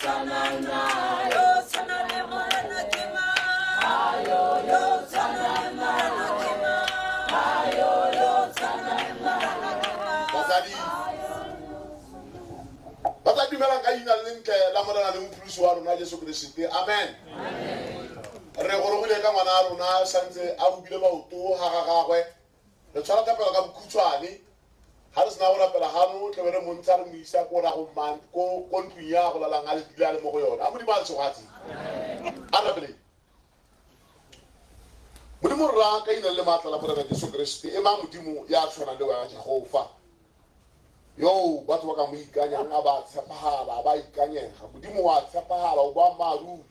tshwanang nae. Yo tshwanang le Morena ke mang? Yo tshwanang le Morena ke mang? Yo tshwanang le Morena ke mang? Batsadi ba tla dumelang ka leina le lentle la Morena le Mopholosi wa rona Jesu Keresete. Amen. Re gorogile ka ngwana a rona santse a bobile maoto ga ga gagwe. Re tshwara thapelo ka bokhutshwane. Ga re sena go rapela gano tle be re montsha re mo isa ko rago mang ko ko ntlong ya go lalang a le dula a le mo go yone. A Modimo a le tshegofatse. A re rapeleng. Modimo rra ka ina le maatla la Morena Jesu Keresete, e mang Modimo ya tshwanang le wena Jehova, yo batho ba ka mo ikanyang a ba tshepagala, a ba ikanyega. Modimo wa tshepagala, o boammaaruri,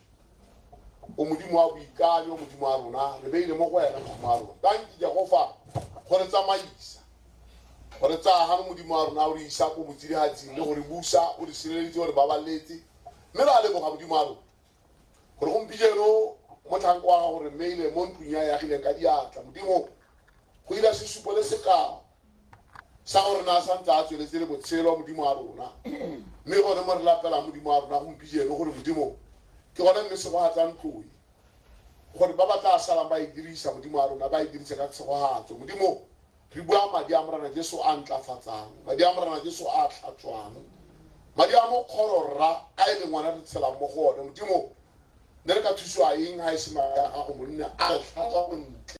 o Modimo wa boikanyo, Modimo wa rona, re beile mo go wena Modimo wa rona. Tanki Jehova go re tsamaisa, go re tsaya gano Modimo wa rona, o re isa ko botsidigatsing le go re busa, o re sireleditse, o re babaletse, mme re a leboga Modimo wa rona gore gompieno motlhanka wa gago re mmeile mo ntlong ya yagileng ka diatla. Modimo, go ira sesupo le sekao sa gore na santse a tsweletse le botshelo Modimo wa rona. Mme gone mo re lapelang Modimo wa rona gompieno gore Modimo ke gone mme segogatsa ntlo e, gore ba ba tla salang ba e dirisa Modimo wa rona ba e dirise ka tshegogatso. Modimo, re bua madi a Morena Jesu a ntlafatsang, madi a Morena Jesu a tlhatswang, madi a mokgoro rra a e leng one re tshelang mo go one. Modimo, ne re ka thusiwa eng ga e se madi a gago monne a re tlhatswa bontle?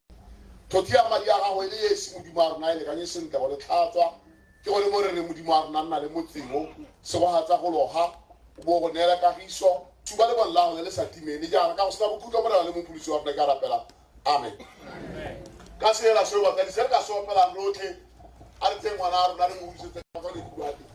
Thothi ya madi a gago e le esi Modimo wa rona e lekanye sentle go le tlhatswa. Ke gone mo re reng Modimo wa rona nna le motseo, segogatsa go loga, o bo go neela kagiso. Supa le bone la go le le sa timeng le jaana ka go sena bokhutlo. Morena le Mopholosi wa rona ke a rapela. Amen. Ka sela seo batsadi se re ka se opelang rotlhe, a re tseng ngwana a rona re mo busetse ka tsone bua teng.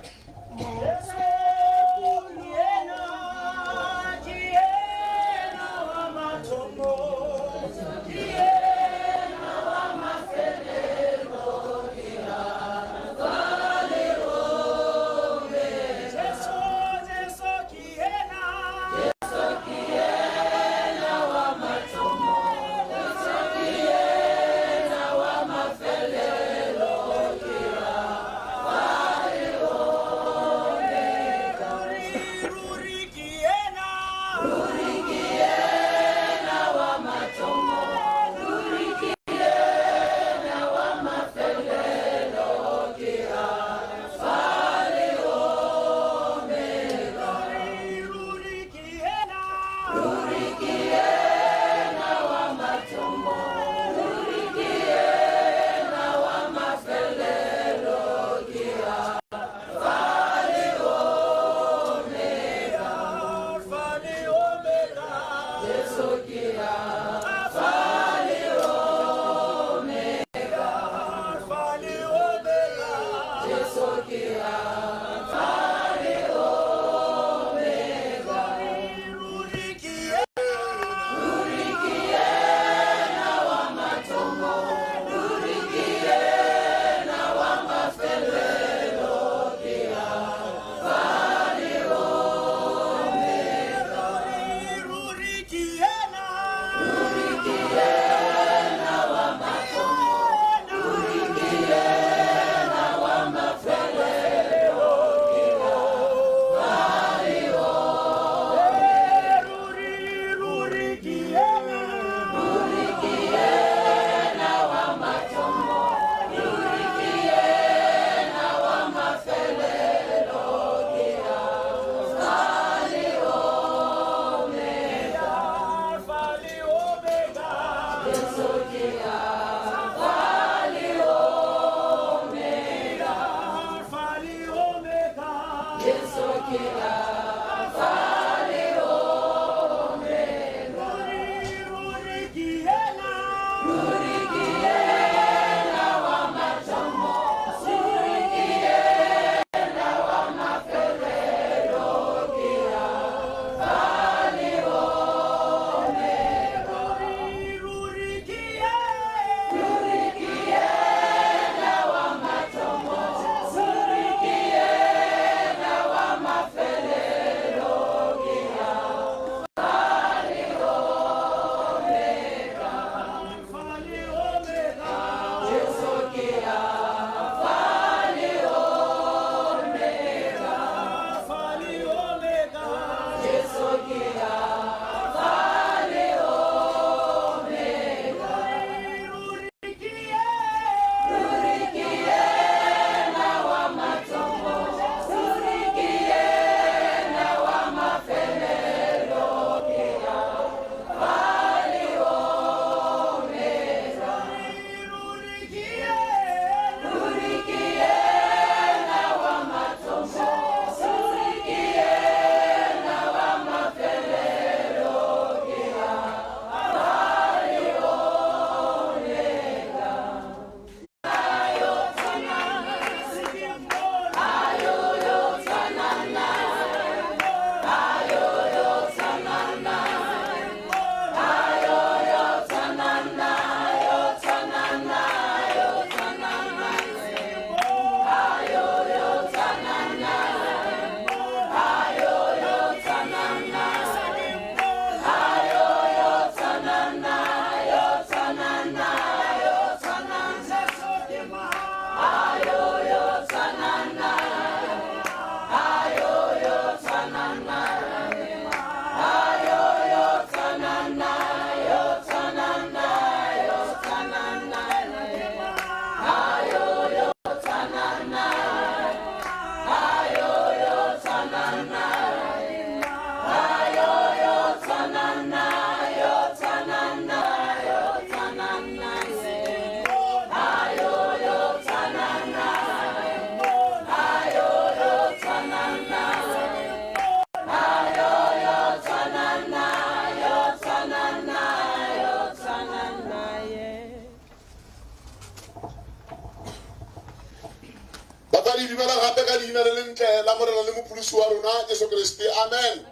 Batsadi, dumela gape ka leina le lentle la Morena le Mopholosi wa rona Jesu Kriste. Amen.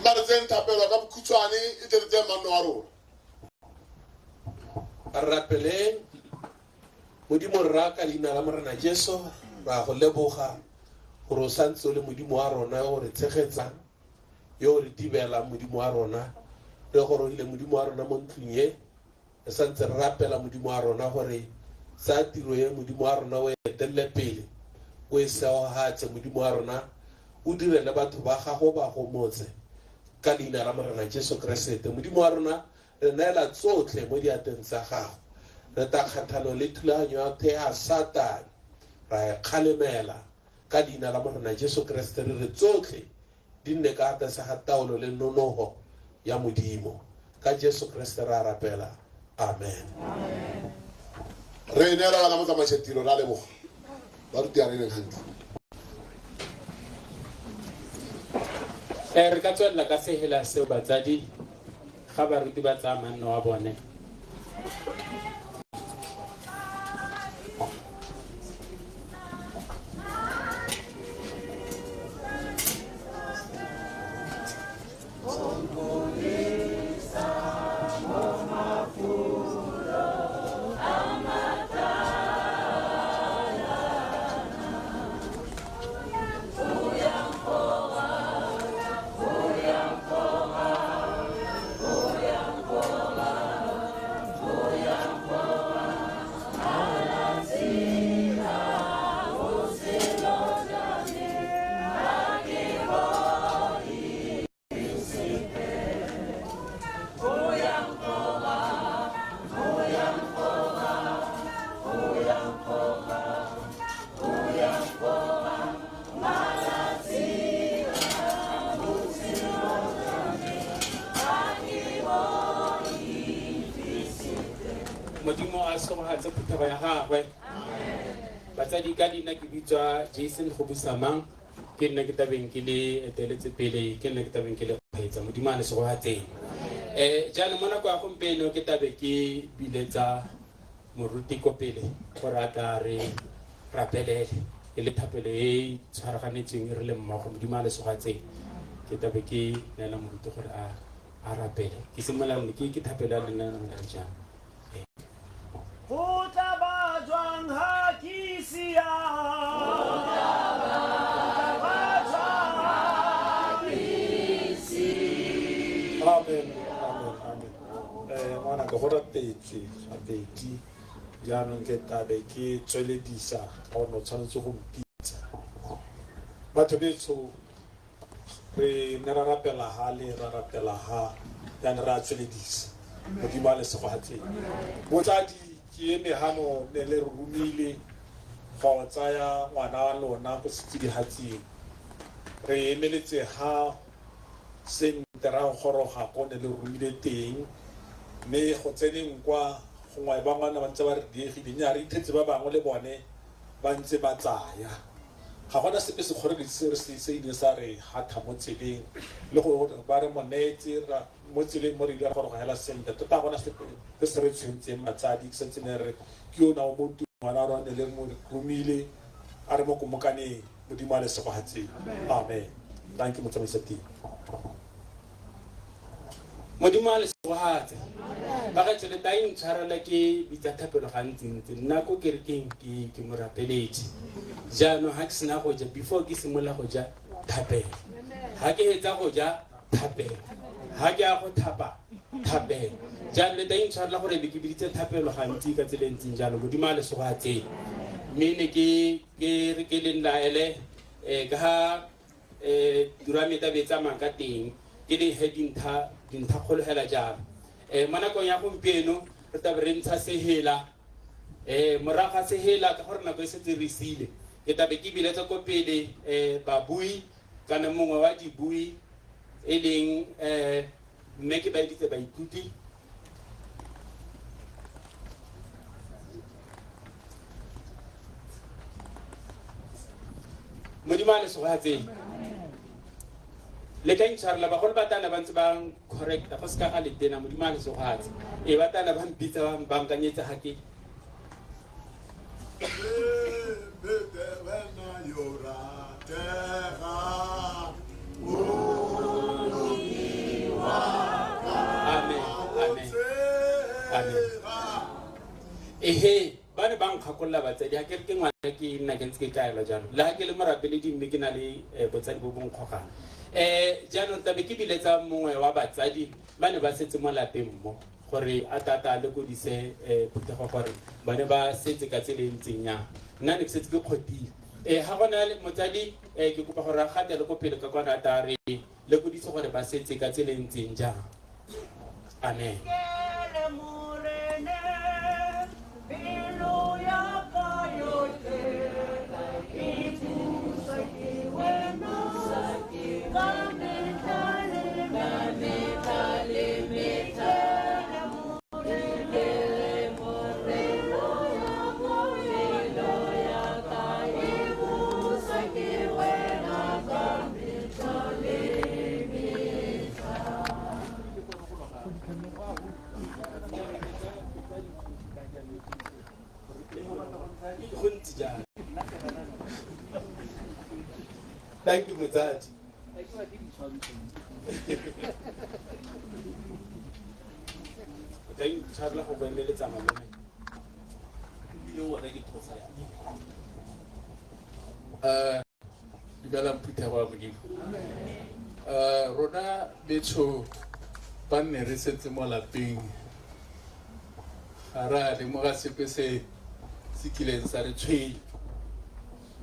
Mma re tseyeng thapelo ka bokhutshwane e tle re tseye manno a rona. A re rapeleng. Modimo Rra, ka leina la Morena Jesu, ra go leboga gore o santse o le Modimo wa rona yo o re tshegetsang, yo o re dibelang, Modimo wa rona. Re gorogile, Modimo wa rona, mo ntlong e. Re santse re rapela, Modimo wa rona, gore tsaya tiro e, Modimo wa rona, o e etelele pele, o e seogatse, Modimo wa rona, o direle batho ba gago, ba gomotse, ka leina la Morena Jesu Keresete. Modimo wa rona, re neela tsotlhe mo diatleng tsa gago. Re ta kgatlhanong le thulaganyo ya the ya Satane, ra e kgalemela ka leina la Morena Jesu Keresete, re re tsotlhe di nne ka tlase ga taolo le nonoho ya Modimo. Ka Jesu Kriste re a rapela. Amen. Re neela bana motsamaisa tiro, ra leboga. Baruti a re leng hantle. Re ka tswelela ka sehela seo batsadi ga baruti ba tsaya manno wa bone. Modimo a segogatse phuthego ya gagwe. Batsadi, ka leina ke bitswa Jason Gobusamang, ke nna ke tabeng ke le eteletse pele, ke nna ke tabeng ke le kgweetsa. Modimo a le segogatseng. Jaanong mo nako ya gompieno ke tabe ke biletsa moruti ko pele gore a tla re rapelele e le thapelo e e tshwaraganetsweng e re le mmogo. Modimo a le segogatseng. Ke tabe ke neela moruti gore a rapele. Ke simolola ke thapelo ya lena le jang. Go tla ba jwang ha ke sia? Go tla ba jwang ha ke sia? Amen, amen, amen. Ngwana ka go rapetse gabedi, jaanong ke tlabe ke tsweledisa ka gonne o tshwanetse go mpitsa. Batho betsho, re ne ra rapela ha le ra rapela ha, jaanong re a tsweledisa. Modimo a le segogatseng. Botsadi, ke eme hano ne le re romile go tsaya ngwana wa lona ko setsidihatsing. Re emeletse ha sente ra goroga ko ne le romile teng, mme go tseneng kwa gongwe ba ngwana ba ntse ba re diegile, nnyaa re ithetse ba bangwe le bone ba ntse ba tsaya. Ga gona sepe sekgoreletsi se re se se ileng sa re hatha mo tseleng, le go ba re mo neetse ra mo tseleng mo re ile ra goroga hela sentle. Tota ga gona sepe se se re tshwentseng batsadi, ke santse ne re ke yona o mo ntlong ngwana wa rona ne le mo romile a re mo komokaneng. Modimo a le segogatseng. Amen. Thank you motsamaisa tiro. Modimo a le segogatse. Bagaetsho, le tla intshwarela ke bitsa thapelo gantsintsi. Nna ko kerekeng ke morapeledi. Jaanong ha ke sena go ja, before ke simolola go ja, thapelo. Ha ke hetsa go ja, thapelo. Ha ke ya go thapa, thapelo. Jaanong le tla intshwarela gore be ke biditse thapelo gantsi ka tsela e ntseng jalo. Modimo a le segogatseng. Mme ne ke ke re ke le nlaele ka ha tiro ya me e tla be e tsamaya ka teng, ke le he dintlha dintlha kgolo hela jalo. Mo nakong ya gompieno re tla be re ntsha sehela, morago ga sehela ka gore nako e setse re sile, ke tla be ke biletsa ko pele babui kana mongwe wa dibui e leng mme ke ba editse baithuti. Modimo a le segogatseng. Le ka intshwarela, bagolo ba tana ba ntse ba correcta go seka ga letena. Modimo a le segogatse. E ba tana ba mpitsa ba bankanyetsa ga ke. Amen. Ehe, ba ne ba nkgakolola batsadi, ga ke re ke ngwana ke nna ke ntse ke kaelwa jalo, le ga ke le morapeledi mme ke na le botsadi bo bo nkgogang. Jaanong tabe ke biletsa mongwe wa batsadi ba ne ba setse mo lapeng mo gore a tata a lekodise phuthego gore bone ba setse ka tsela e ntseng yang. Nna ne ke setse ke kgotile. Ga gona motsadi, ke kopa gore a gatele ko pele ka kwana a ta re lekodise gore ba setse ka tsela e ntseng jang. Amen. Go ntse jalo. Thank you, motsadi. O tla intshwarela go boemeletsa malome. Ebile ona ke thosa ya. Dumelang phuthego ya Modimo. Rona betsho ba nne re setse mo lapeng, ga re a lemoga sepe se se kileng sa re tshwenya.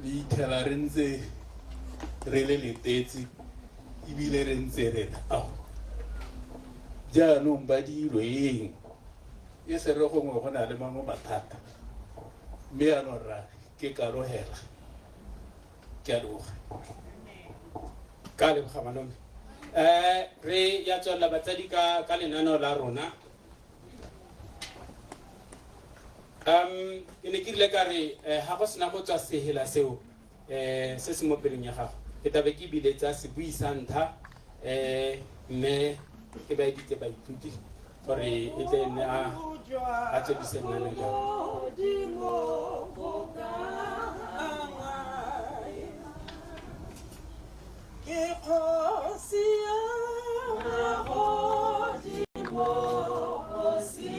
Le ithela re ntse re le letetse ebile re ntse re re ao jaanong ba diilwe eng, e se re gongwe go na le mangwe mathata, mme yaanong ra ke kalo hela. Ke a leboga. Ka leboga malome. Re ya tswelela batsadi ka lenaneo la rona. Ke ne ke rile ka re ga go sena go tswa sehela seo se se mo pelong ya gago, ke tabe ke biletsa sebui sa ntlha, mme ke ba editse baithuti gore e tle nne a tswedise lenaneo jalo. Ke kgosi ya magodimo, kgosi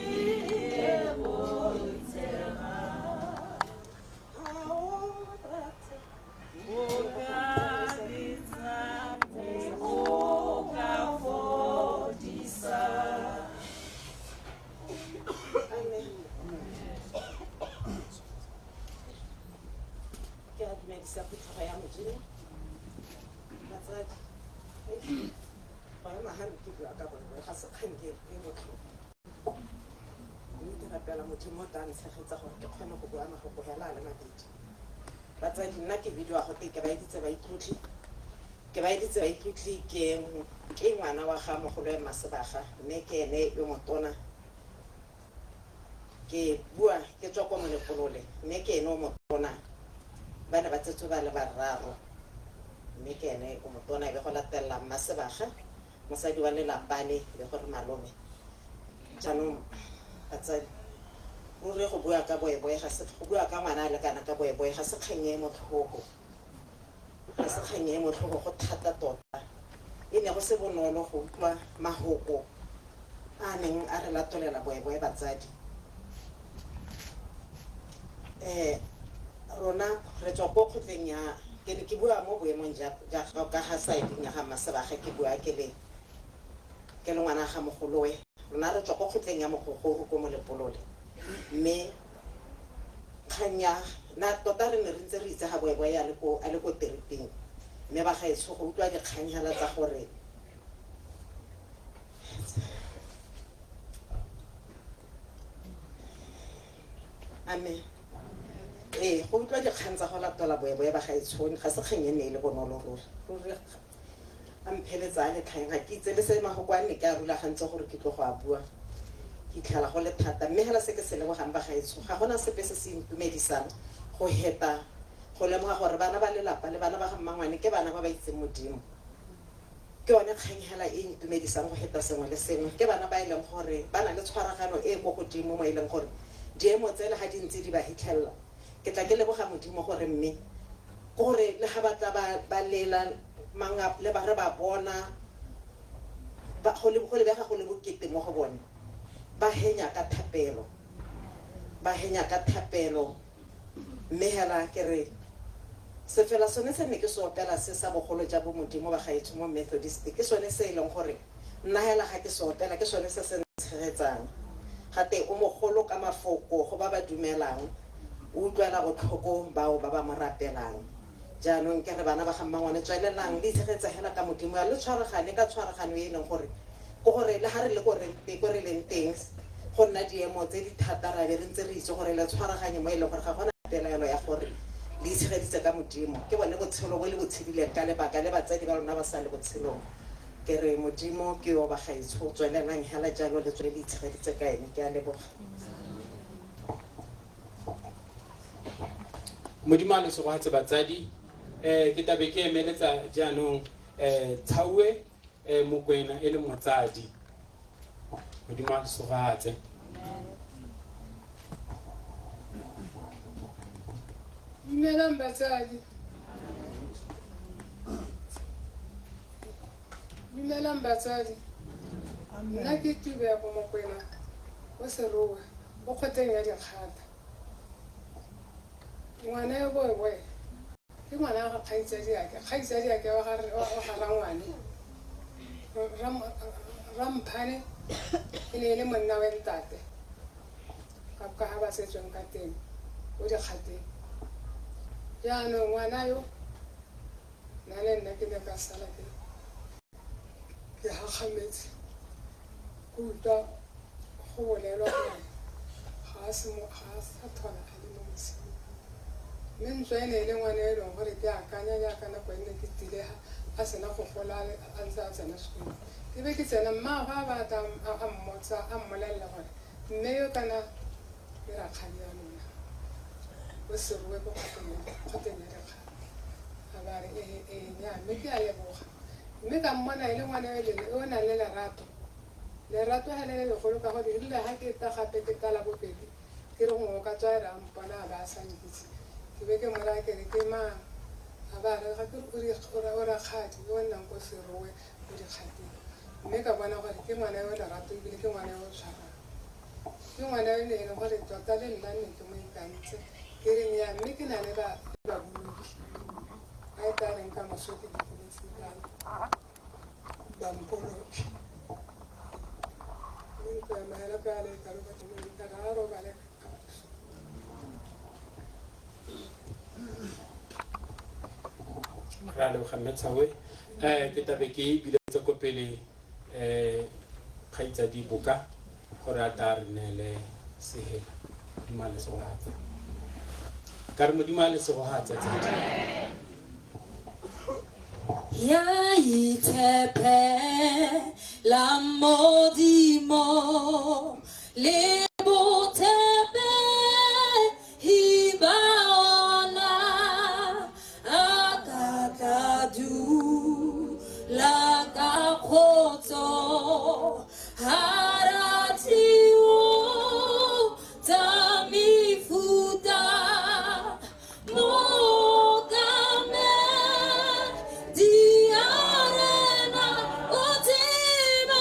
e boitshegang. Ha o rate o ka bitsa, mme o ka fodisa. Amen. Ke a dumedisa phuthego ya Modimo. Batsadi, go ema ga ke bua ka bone ga se kgang e botlhoko, mme ke rapela Modimo o tla ntshegetsa gore ke kgone go bua mafoko hela a le mabedi. Batsadi, nna ke bidiwa gote ke baeditse baitlotli, ke baeditse baitlotli, ke ngwana wa ga mogolo wa Mmasebaga, mme ke ene yo motona. Ke bua ke tswa kwa Molepolole, mme ke ene o motona. Ba ne ba tsetswe ba le bararo, mme ke ene o motona, e be go latelela Mmasebaga, mosadi wa lelapa le, e be gore malome. Jaanong batsadi, ruri go bua ka boeboe ga se, go bua ka ngwana a le kana ka boeboe ga se kgang e motlhoko. Ga se kgang e motlhoko, go thata tota. E ne go se bonolo go utlwa mahoko a neng a re latolela boeboe batsadi. Rona re tswa ko kgotleng ya, ke ne ke bua mo boemong ja ka ga saeding ya ga Mmasebaga, ke bua ke le ngwana ga mogolowe. Rona re tswa ko kgotleng ya Mogogoro ko Molepolole, mme kgang ya na tota re ne re ntse re itse ga boeboe a le ko teriping, mme ba gaetsho go utlwa dikgang hela tsa gore amen. Go utlwa dikgang tsa go latola boeboe ba gaetsho ga se kgang e ne e le bonolo ruri. Ruri a mpheletsa a le tlhaeng, ga ke itse le se mahoko a ne ke a rulagantse gore ke tlo go a bua, ke itlhela go le thata. Mme hela se ke se lebogang ba gaetsho, ga gona sepe se se intumedisang go heta go lemoga gore bana ba lelapa le bana ba ga mmangwane ke bana ba ba itseng Modimo. Ke yone kgang hela e intumedisang go heta sengwe le sengwe. Ke bana ba e leng gore ba na le tshwaragano e ko godimo mo e leng gore diemo tsele ga di ntse di ba hitlhelela. Ke tla ke leboga Modimo gore mme ke gore le ga ba tla ba lela manga le ba re ba bona ba go lebega go le bokete mo go bone. Ba henya ka thapelo, ba henya ka thapelo. Mme hela ke re, sefela sone se ne ke se opela se sa bogolo ja bomodimo ba gaetsho mo Methodist, ke sone se e leng gore nna hela ga ke se opela ke sone se se ntshegetsang. Gate o mogolo ka mafoko go ba ba dumelang, o utlwela botlhoko bao ba ba mo rapelang. Jaanong ke re bana ba ga mmangwane tswelelang le itshegetse hela ka Modimo, le tshwaragane ka tshwaragano e e leng gore ke gore le ga re le ko re ko re leng teng go nna diemo tse di thata ra be re ntse re itse gore le tshwaraganye mo e leng gore ga gona pelaelo ya gore le itshegeditse ka Modimo. Ke bone botshelo bo le bo tshedileng ka lebaka le batsadi ba lona ba sa le botshelong. Ke re Modimo ke yo bagaetsho, tswelelang hela jalo le tswele le itshegeditse ka ene. Ke a leboga. Modimo a le segogatse batsadi. Um ke tabe ke emeletsa jaanong um Tshaue um Mokwena e le motsadi. Modimo a le segogatse. Dumelang batsadi. Dumelang batsadi. Nna ke Tubego Mokwena o Serowe o kgoteng ya Dikgata. Ngwana yo boeboe ke ngwana wa ga kgaitsadiake, kgaitsadiake wa ga wa ga rangwane. Ramphane e ne e le monna we ntate ka ka ga ba setsweng ka teng ko Dikgateng. Jaanong ngwana yo nna le nna ke ne ka sala ke ke gakgametse ke utlwa go bolelwa gore ga a se mo ga a sa tlhola a le mo mosimeng. Mme ntswa e ne e le ngwana e leng gore ke akanya jaaka nako e ne ke tile a sena go gola a ntse a tsena sekolo. Ke be ke tsena mmaagwe a ba tla a mmotsa a mmolelela gore mme yo kana ke rakgadi ya lona o Serowe ko kgoteng ya Dikgata. A ba re ee ee nnyaa mme ke a leboga. Mme ka mmona e le ngwana yo o nang le lerato. Lerato ga le le legolo ka gore erile ga ke ta gape ke tla la bobedi ke re gongwe o ka tswa e re a mpona a ba a sa nkitse. Ke be ke mo raya ke re ke mang? A ba re ga ke re o rakgadi yo o nnang ko Serowe ko Dikgateng. Mme ka bona gore ke ngwana yo lerato ebile ke ngwana yo o tshwarang. Ke ngwana yo ne e leng gore tota le nna ne ke mo ikantse. Ke re nnyaa mme ke na le baboloki. Ba e tla reng ka moso ke be ke ntse jalo ba mpoloke. Mme ntlo ya mahela ka le ka roba ke ka ra robale ka kagiso. Re a leboga mme Tshawe. Um ke tabe ke biletsa ko pele um kgaitsadi Boka gore a tla re neele sehela. Modimo a le segogatse. Ka re Modimo a le segogatse tsadi. Ya itshepela Modimo le botshepehi ba ona, a ka tla dula ka kgotso hara tio tsa mefuta. Mookamedi a rena o tseba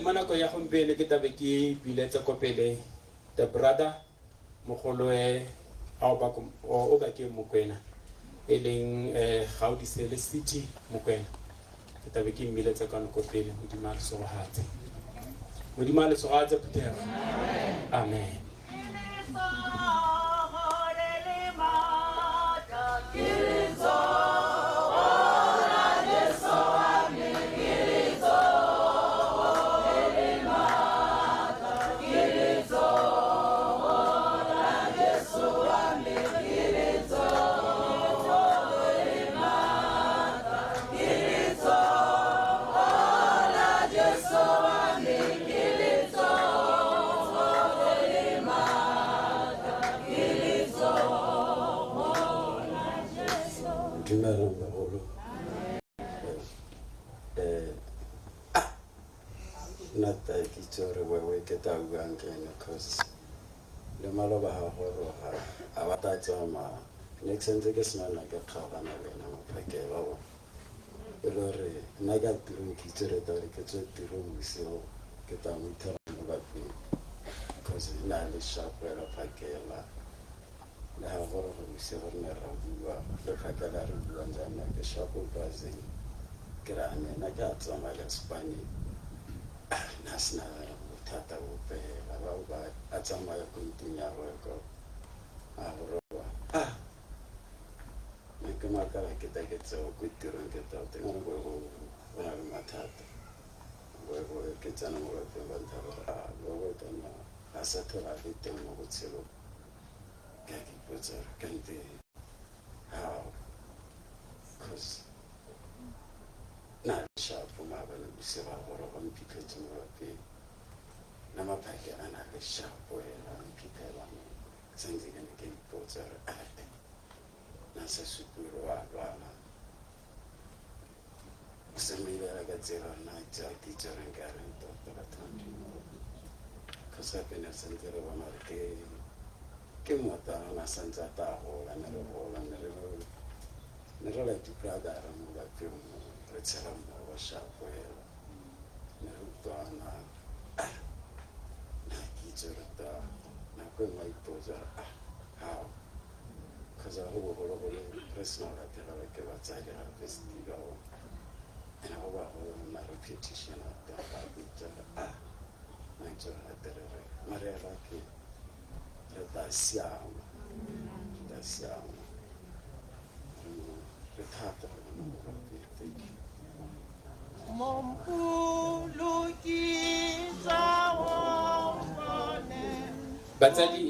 Mo nako ya gompieno ke tabe ke biletse ko pele the brother mogoloe Obakeng Mokwena, e leng Gaodisele City Mokwena. Ke tabe ke mmiletsa kwano ko pele. Modimo a le segogatse, Modimo a le segogatse phuthego. Amen. Dumelang bagolo. Nna ta ke itse gore wewe ke ta buang ka ene, cause le maloba ga goroga a ba ta tsamaya, ne ke santse ke sena ke kgaogana le ena maphakela bo e le gore nna ka tirong ke itse re tare ke tswe tirong bosigo ke tla mo ithela mo lapeng, cause na le sharp fela phakela le ga goroga bosigo re ne ra bua le phakela re buang jaana ke sharp buzzing ke re ame nna ke a tsamaya le Spane na sena bothata bope hela ba ba a tsamaya ko ntlong ya gagwe a goroba a ne ke makala ke ta ke tseo ko tirong ke tota ngwana bo go na le mathata bo ke tsena mo lapeng ba ntha gore a bo kana a sa tlhola le teng mo botshelong. Ke a ke ipotsa gore kante how, cause na le shapo maabane bosigo a goroga mphitlhetse mo lapeng le maphake a na le shapo hela mphitlhela mo santse ke ne ke ipotsa gore ate na sa supe gore wa lwala o tsamaile ka tsela nna tsa ke itse gore nka reng tota batho ba Modimo, cause gape ne re santse re bona gore ke motana na santse a ta gola ne re gola ne re ne re like di-brother mo lapeng mo re tshela mmogo shapo hela ne re utlwana. Na ke itse gore ta nako e nngwe a ipotsa gore ah how, cause go bogologolo re sena go latelelwa ke batsadi gape setilo ene go ba go nna repetition teng gape itse gore ah na itse gore latelele mare ela ke re tla siama, re tla siama, re thata go bona mo lapeng. Thank you. Mompoloki tsa one. Batsadi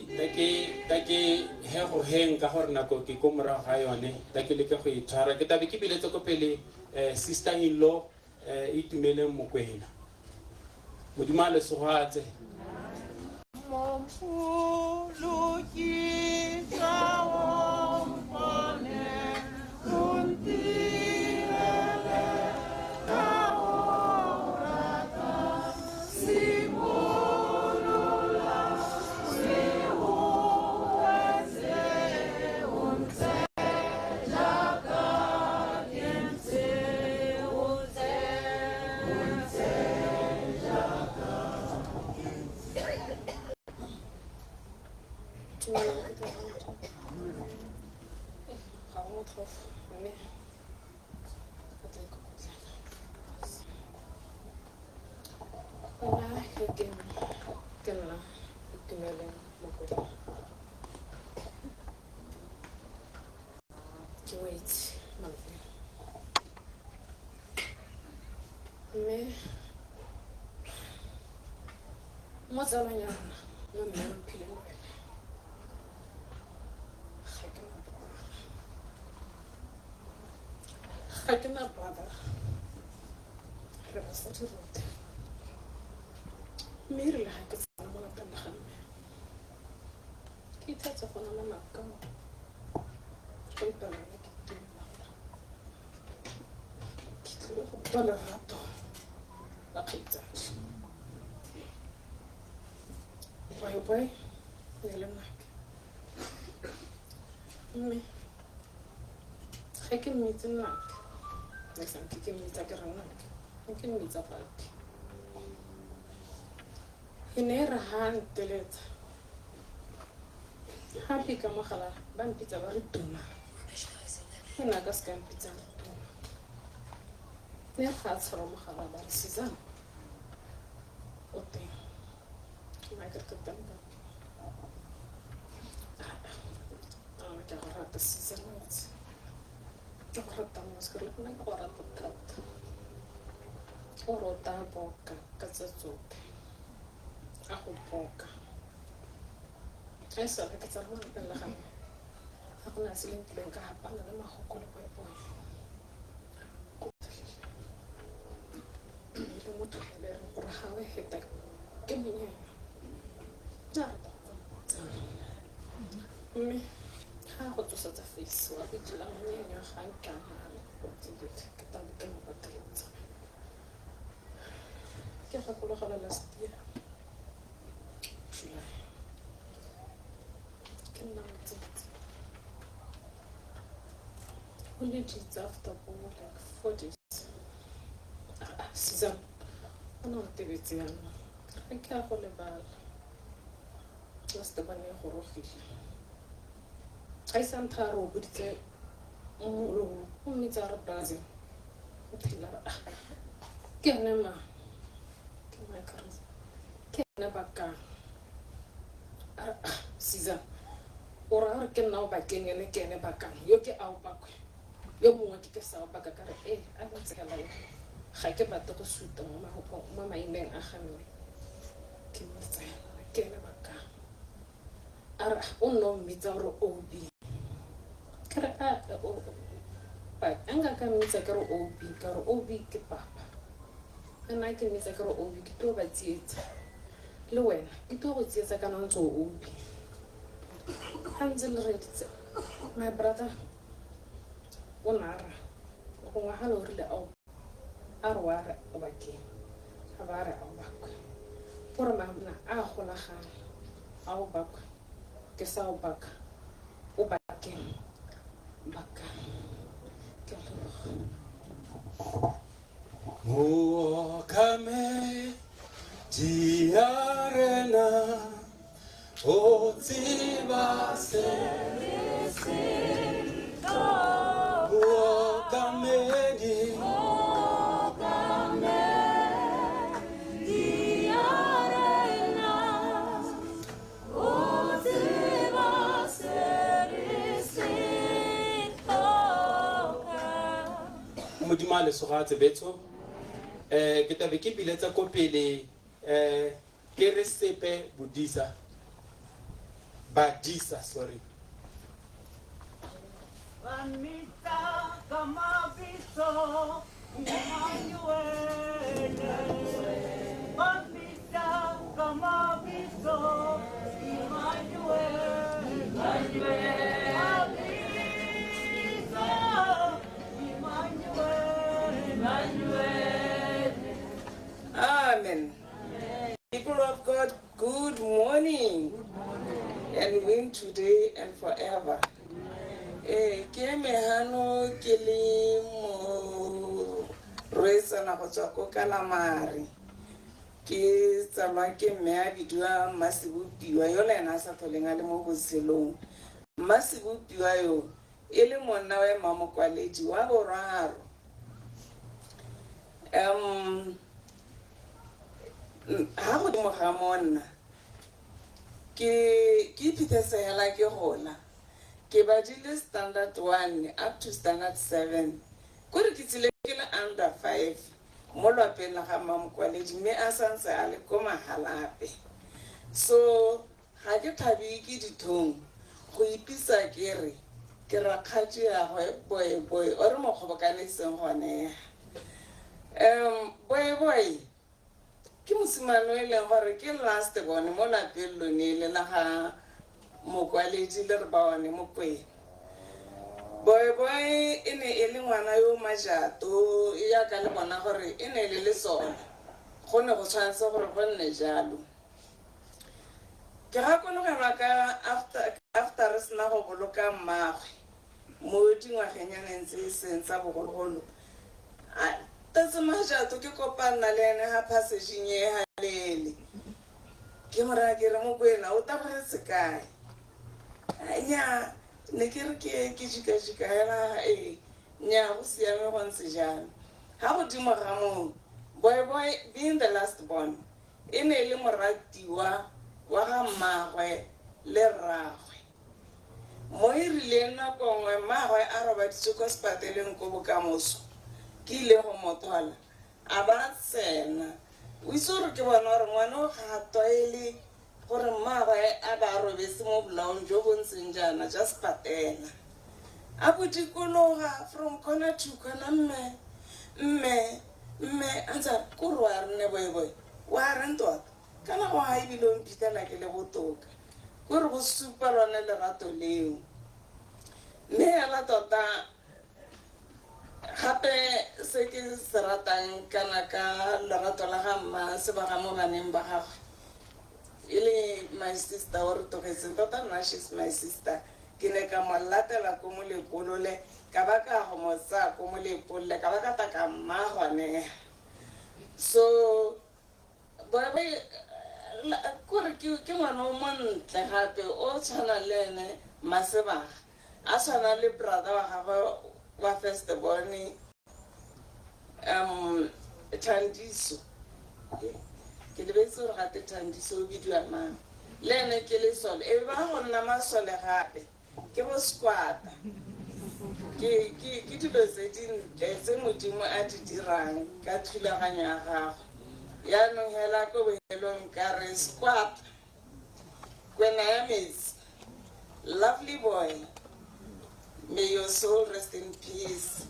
ta ke he go heng ka gore nako ke ko morago ga yone ta ke leke go e tshwara ke tabe ke biletse ko pele sister in law Itumeleng Mokwena. Modimo a le segoatse. Mompoloki tsa one o ntirele ka o rata simolola se o wetse o ntse jaaka ke ntse o ntse o ntse jaaka ke ntse. Ga go motlhofo mme o tla ikokotlela nna yo ke nna Itumeleng Mokwena ke wetse malapeng mme mo tsalong ya rona yo mme o mphileng wena ga ke na brother, ga ke na brother, re basadi rotlhe mme e rile ga ke tsena mo lapeng la ga mme ke ithetse go na le makao go ipalana ke itumela gore ke tlile go utlwa lerato la kgaitsadi boyboy ne le nnake mme ge ke mmitse nnake ne sanke ke mmitsa ke re nnake ne ke mmitsa paki. E ne e re ha a nteletsa, ha pika mogala ba mpitsa ba re tuma. E ne a ka se ka mpitsa re tuma. Ne re ga a tshwara mogala ba re Sizana o teng. Nna ke re ke teng ba. A ke a go rata Sizana itse. Ke go rata mos ke re le nna ke go rata thata. O re o tla boka ka tse tsotlhe. A go boka. Ga e sale ke tsala mo lapeng la ga mme. Ga go na se le nkileng ka hapana le magoko le boeboe. Le motho le re gore ga o heta ke monyana. Nna rata go tsaya. Mme ga go tsosetsa face wa fitlhela monyenyo ga nkana go tsididi ke tla ke mo pateletsa. Ke gakologelwa last year July ke nna motsetse o leditse after bo like 4 days. Ah, Sizana o ne o ntebetse jaanong ga ke a go lebala. Last bone e gorogile ga ise ntha a re o boditse o mmitsa a re Brazil o thela re ah ke ene ma ke ma ke ene bakang. A re ah Sizana o ra gore ke nna o bakeng ene ke ene bakang yo ke ao bakwe yo mongwe ke ke sa o baka. Ka re ee a ntsela yo ga ke batle go suta mo mo maineng a ga mme ke mo tsela ke ene bakang. A re o nna o mmitsa gore ob ke re a a nka ka mmitsa ke re ob ka re ob ke papa nna ke mmitsa ke re ob ke tlo ba tsietsa le wena ke tlo go tsietsa kana ntse o ob ga ntse le reditse. My brother o ne a ra gongwe ga le o rile ao a re wa re o bakeng a ba re ao bakwe gore mamna a golagana ao bakwe ke sa o baka o bakeng baka ke a leboga. Muokamedi ya rena o tseba se Muokamedi. Modimo a lesogatse betsho. Ke tabe ke biletsa ko pele ke re sepe bodisa badisa sorry. Bamita ka mabitso Emmanuel. Bamita ka mabitso Emmanuel. Mabitso Emmanuel. Emmanuel. Amen. People of God, good morning. And win today and forever. Ke eme hano ke le morwetsana go tswa ko Kalamare. Ke tsalwa ke mme a bidiwa Mmasebopiwa yo le ena a sa tlholeng a le mo botshelong. Mmasebopiwa yo e le monna wa mmamokwaledi wa boraro. Ha godimo ga monna ke ke iphitlhetse hela ke gola ke badile standard 1 up to standard 7 kore ke tsile ke le under 5 mo lwapeng la ga mmamokwaledi mme a santse a le ko Magalape. So ga ke thabe ke dithong go ipisa ke re ke rakgadiagwe Boeboe o re mo kgobokaneseng gone. Boeboe ke mosimane o e leng gore ke last bone mo lapeng lone le la ga mokwaledi le re ba one Mokwena. Boeboe e ne e le ngwana yo majato yaka le bona gore e ne le le sona go ne go tshwanetse gore go nne jalo. Ke gakologelwa ka after re sena go boloka mmagwe mo dingwagenyaneng tse e seng tsa bogologolo a tetse majato ke kopana le ene ga passageng e halele. Ke mo raya ke re, Mokwena, o tabogetse kae? Nnyaa, ne ke re ke ke jika-jika hela ee. Nnyaa, go siame go ntse jalo. Ha godimo ga moo, Boyboy being the last born, e ne e le moratiwa wa ga mmaagwe le rraagwe. Mo e rileng nako nngwe mmaagwe a robaditswe kwa sepateleng ko Bokamoso, ke ile go mo thola, a ba a tsena. O itse gore ke bona gore ngwana o ga a tlwaele gore mmaagwe a ba a robetse mo bolaong jo bo ntseng jaana jwa sepatela. A bo dikologa from corner to corner, mme, mme, mme, a ntse a re, kore wa re nne boyboy, wa reng tota? Kana go ga ebile o mphitlhela ke le botoka. Kore go supa lone lerato leo. Mme hela tota Gape se ke se ratang kana ka lerato la ga mma Sebaga mo baneng ba gagwe e le my sister o re tlogetseng tota nna she's my sister ke ne ka mo latela ko Molepolole ka ba ka go mo tsaya ko Molepolole ka ba ka tla ka mma gone so kore ke ngwana o montle gape o tshwanang le ene Mmasebaga a tshwana le brother wa gagwe wa first born um Thandiso ke lebetse gore gate Thandiso o bidiwa mang le ene ke lesole e ba go nna masole gape Ke go squata. Ke, ke, ke dilo tse dintle tse Modimo a di dirang ka thulaganyo ya gagwe. Jaanong hela ko bohelong ka re squata. Kwena ya metsi. Lovely boy. May your soul rest in peace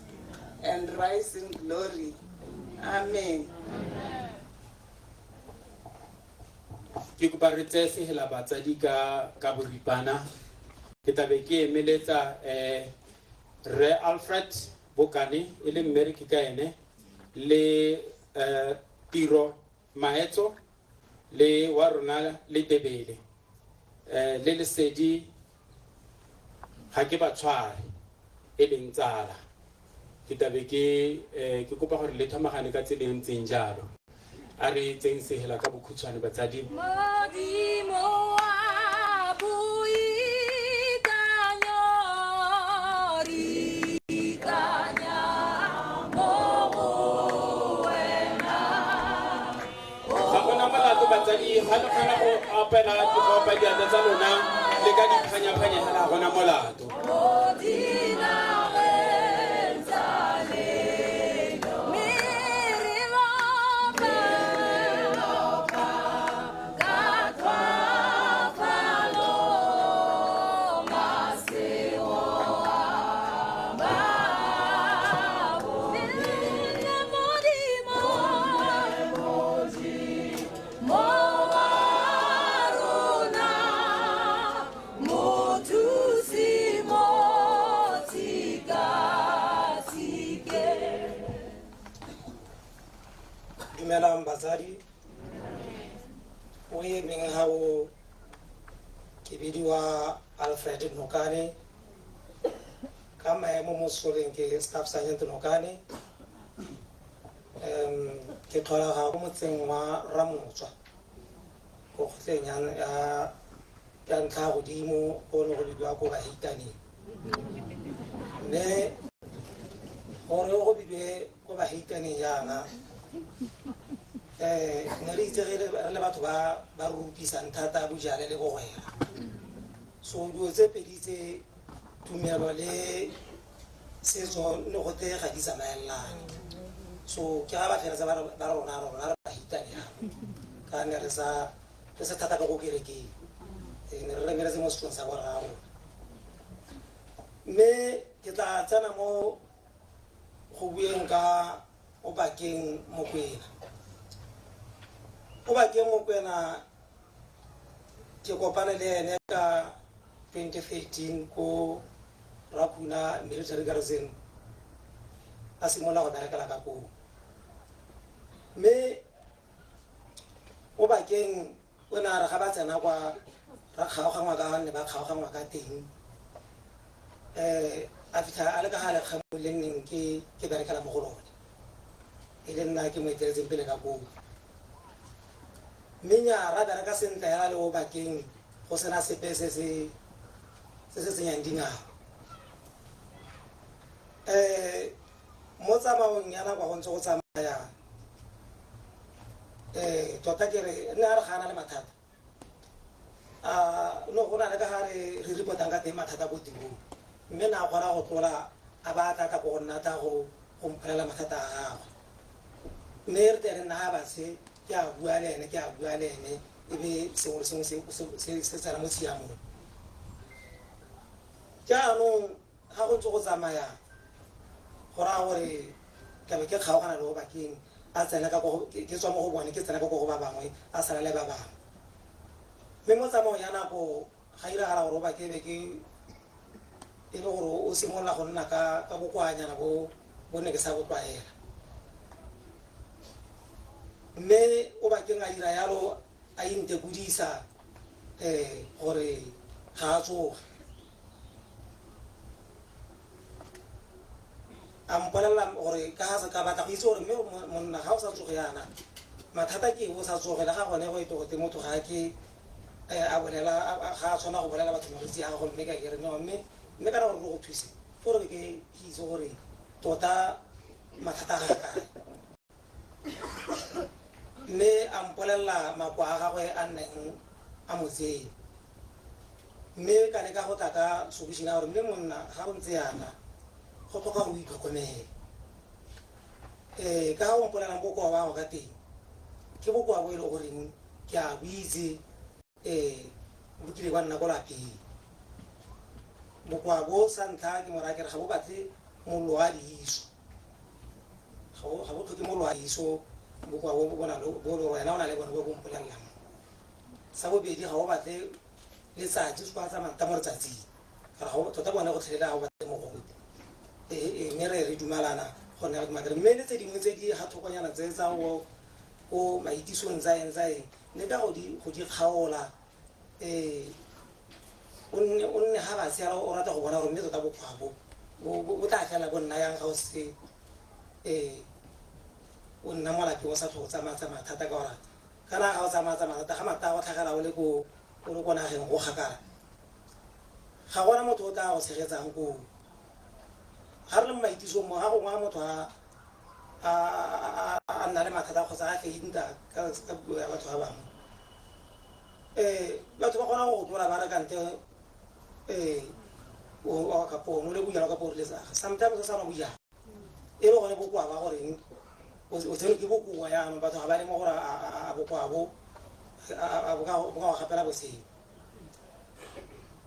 and rise in glory. Amen. Ke kopa re tseye sehela batsadi ka ka boripana. Ke tla be ke emeletsa eh Rre Alfred Bokane e le mmereki ka ene le eh Tiro Maetso le wa rona le Tebele eh le Lesedi ga ke ba tshware e leng tsala. Ke tla be ke eh, ke kopa gore le thomagane ka tsela e ntseng jalo. A re tseng sehela ka bokhutshwane batsadi. Modimo wa boikanyo, re ikanya mo go wena. Ga gona molato batsadi ga le kgona go opela go opa diatla tsa lona le ka diphanya-phanya hela ga gona molato. Mo dinageng tsa leno, mme re lopa ka tlhoafalo masego a bone. Modimo, Modimo wa rona. Mothusi mo tshikatshikeng. Dumelang batsadi. O emeng ga o ke bidiwa Alfred Nokane ka maemo mo sesoleng ke Staff Sergeant Nokane. Um ke tlhola ga ko motseng wa Ramotswa ko kgotleng ya ya ntlha ya godimo go ne go bidiwa ko baheitaneng mme gore go bidiwe ko baheitaneng jaana um ne re itse re le batho ba ba rupisang thata bojale le bogwera so dilo tse pedi tse tumelo le setso ne go te ga di tsamaelane so ke ga ba feletsa ba rona rona re baheitane yalo ka ne re sa re se thata ka ko kerekeng e ne re remeletse mo setsong sa borra rona mme ke tla tsena mo go bueng ka Obakeng Mokwena. Obakeng Mokwena ke kopane le ene ka 2013 ko Rakuna Military Garrison a simolola go berekela ka koo mme Obakeng o ne a re ga ba tsena kwa ra kgaogangwa ka ne ba kgaogangwa ka teng um a fitlha a le ka ga lekgamo le nneng ke ke berekela mo go lone e le nna ke mo eteletseng pele ka koo. Mme nnyaa, ra bereka sentle hela le Obakeng go sena sepe se se se se tsenyang dingao. Um mo tsamaong ya nako go ntse go tsamaya um tota ke re nne a re ga a na le mathata a no go na le ka ga re re reportang ka teng mathata ko tirong mme na a kgona go tlola a ba a tla tla ko go nna tla go go mpolelela mathata a gagwe. Mme re tle re nna ga batshe ke a bua le ene ke a bua le ene e be sengwe le sengwe se se tsena mo tshiamong. Jaanong ga go ntse go tsamaya go raya gore ke be ke kgaogana le Obakeng a tsena ka ko ke tswa mo go bone ke tsena ka ko go ba bangwe a sala le ba bangwe. Mme mo tsamaong ya nako ga iragala gore Obakeng be ke e le gore o simolola go nna ka ka bokoanyana bo bo ne ke sa bo tlwaela. Mme Obakeng a dira yalo a intekodisa um gore ga a tsoge. A mpolelela gore ka ga se ka batla go itse gore mme monna ga o sa tsoge yana mathata ke o sa tsoge le ga gone go ete gote motho ga ke a bolela ga a tshwana go bolela batho malwetse a gagwe mme ka ke re no mme mme kana gore go thuse gore ke itse gore tota mathata a ga kae. Mme a mpolelela makoa a gagwe a nneng a mo tseye. Mme ka leka go tla ka solution ya gore mme monna ga go ntse yana go tlhoka gore o itlhokomele. Ka ga o mpolelang bokoa ba gago ka teng ke bokoa bo e le goreng ke a bo itse bo kile ba nna ko lapeng. Bokoa bo sa ntlha ke mo raya ke re ga bo batle mollo wa leiso. Ga bo tlhoke mollo wa leiso bokoa bo bo na le bo le wena o na le bone bo bo mpolelelang. Sa bobedi ga o batle letsatsi o se ka tsamaya mo letsatsing. Ka gore tota bone go tlhelela ga o batle mogote. Mme re re dumalana go nna re mme le tse dingwe tse di ga thokonyana tse tsa go ko maitisong tsa eng tsa eng le ka go di go di kgaola o nne o nne ga ba tsela o rata go bona gore mme tota bokoa bo bo tla fela bo nna yang ga o se o nna mo lapeng o sa tlho o tsamaya tsamaya thata ka gore kana ga o tsamaya tsamaya thata ga mata go tlhagela o le ko o le ko nageng go kgakala ga gona motho o tla go tshegetsang koo. Ga re le mo maitisong mo ga gongwe ga motho a a nna le mathata kgotsa a fainta ka puo ya batho ba bangwe batho ba kgona go go tlola ba re kante o kapo o le bojalwa kapo o rile sometimes o sa nwa bojalwa e le gone bokoa ba goreng o tsenwe ke bokoa jaanong batho ga ba lemo gore a bokoa bo bo ka go gapela botshelo.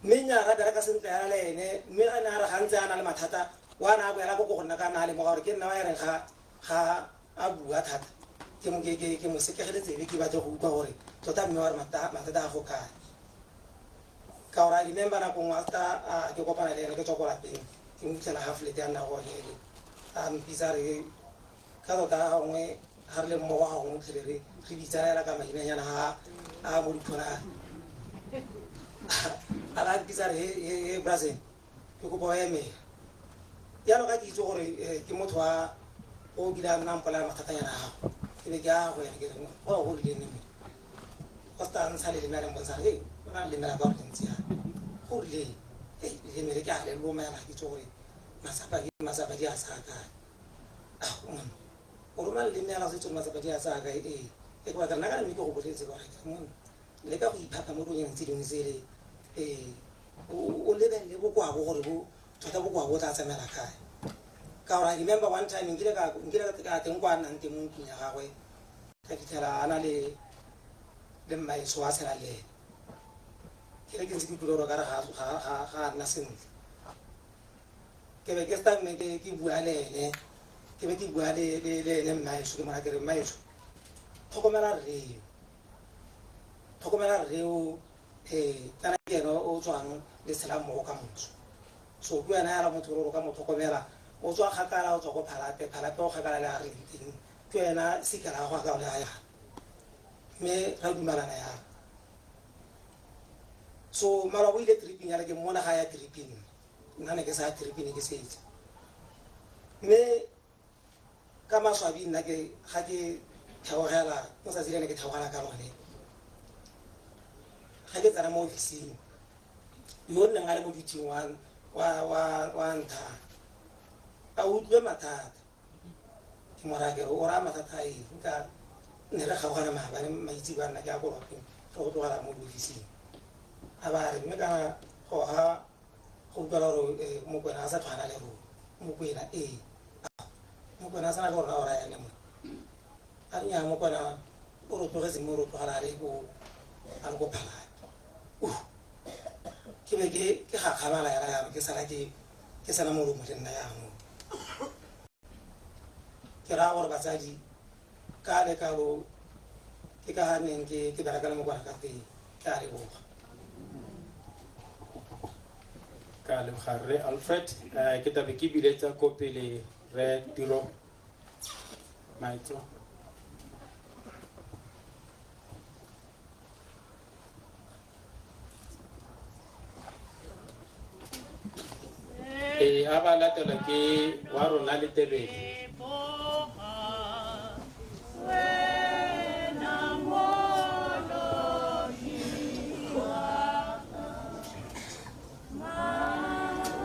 Mme nnyaa ra bereka sentle yana le ene mme a ne a re ga ntse a na le mathata wa na a boela ko go nna ka na a lemoga gore ke nna wa e reng ga ga a bua thata ke mo ke ke mo sekegele tsebe ke batle go utlwa gore tota mme wa re mathata a go kae. Ka gore I remember nako nngwe after ke kopana le ene ke tswa ko lapeng ke mo fitlhela half late a nna gone ele a mpitsa re ka tota ga gongwe ga re le mmogo ga gongwe tlhele re re bitsana hela ka mainanyana a a mo diphonane. A ba mpitsa re he he brazen ke kopa o emela. Jaanong ga ke itse gore ke motho wa o kile a nna mpolelela mathatanyana a gago ke be ke ya go ene ke re go go rileng mme go se ntsha leleme a le mpontsha re o na leleme la ka gore le ntse yana go rileng ei leleme le ke a le loma yana ga ke itse gore matsapa ke matsapa di a tsaya kae. Ao monna o roma leleme yana o sa itse gore matsapa di a tsaya kae ee e ke batla nna kana mme ke go boleletse ka gore ke monna leka go iphapha mo dilonyana tse dingwe tsele o lebelele bokoa bo gore bo tota bokoa bo tla tsamaela kae. Ka gore I remember one time nkile ka nkile ka teng kwa a nnang teng mo ntlong ya gagwe ka fitlhela a na le le mmaetsho a tshela le ene. Ke re ke ntse ke utlwile gore okare ga ga ga a nna sentle. Ke be ke sta mme ke ke bua le ene ke be ke bua le le le ene mmaetsho ke mo raya ke re mmaetsho tlhokomela rreo tlhokomela rreo kana ke ene o tswang le tshela mmogo ka moso. So ke wena yala motho gore o ka mo tlhokomela o tswa kgakala o tswa ko Phalape, Phalape o kgakala le a reng teng ke wena sika la go ka o le ya mme ra dumalana yalo. So mara o ile triping yala ke mmona ga ya triping nna ne ke sa ya triping ke setse. Mme ka maswabi nna ke ga ke theogela mo tsatsi le ne ke theogela ka lone Ga ke tsena mo ofising, yo o nneng a le mo duting wa ntha a utlwe mathata, ke mo raya ke re, o raya mathata a eng? Ka ne re kgaogana maabane maitse ba nna ke ya ko lwapeng, re go tlogela mo diofising. A ba re, mme kana goga go utlwala gore Mokwena a sa tlhwana le rona. Mokwena, ee, Mokwena a sana le rona, o raya ene mo? A re, nnyaa, Mokwena o re tlogetse mo, re tlogela a le ko Phalane. Ke be ke gakgamala yana jaanong, ke sala ke sena molomo le nna jaanong. Ke raya gore batsadi ka le kalo ke ka ga neng ke bereka le Mokwena ka teng. Ke a leboga. Ka leboga rre Alfred. Ke tabe ke biletsa ko pele re Tiro Maitso. Ee, a ba latelwa ke wa rona le Tebele.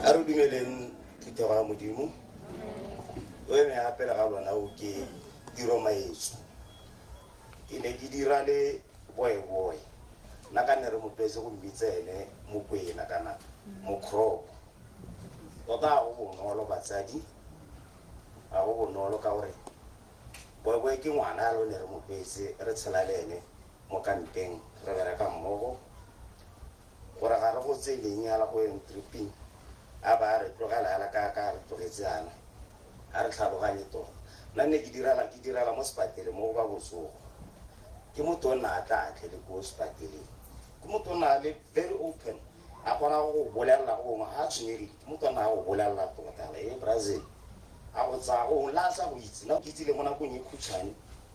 A re dumeleng phuthego ya Modimo. O eme gape le ga lona, o ke Tiro Maetso. Ke ne ke dira le boeboe, nna ka ne re mopetse go mmitsa ene Mokwena kana Mokropo. Tota ga go bonolo batsadi, ga go bonolo ka gore boeboe ke ngwana lo ne re mopetse, re tshela le ene mo kampeng, re bereka mmogo. Gore ga re go tseleng yala go yeng tripping, a ba re tlogela yala ka re tlogetse yana, ga re tlhaloganye tota. Nna ne ke direla mo sepatele mo go ba botsogo. Ke motho o nna a tla atle le ko sepateleng, ke motho o nna a le very open, a kgona go bolelela go gongwe ga a tshwenyegile. Ke motho o nna a go bolelela tota e Brazil a go tsaya go latlha go itse nna ke itsile mo nakong e khutshwane,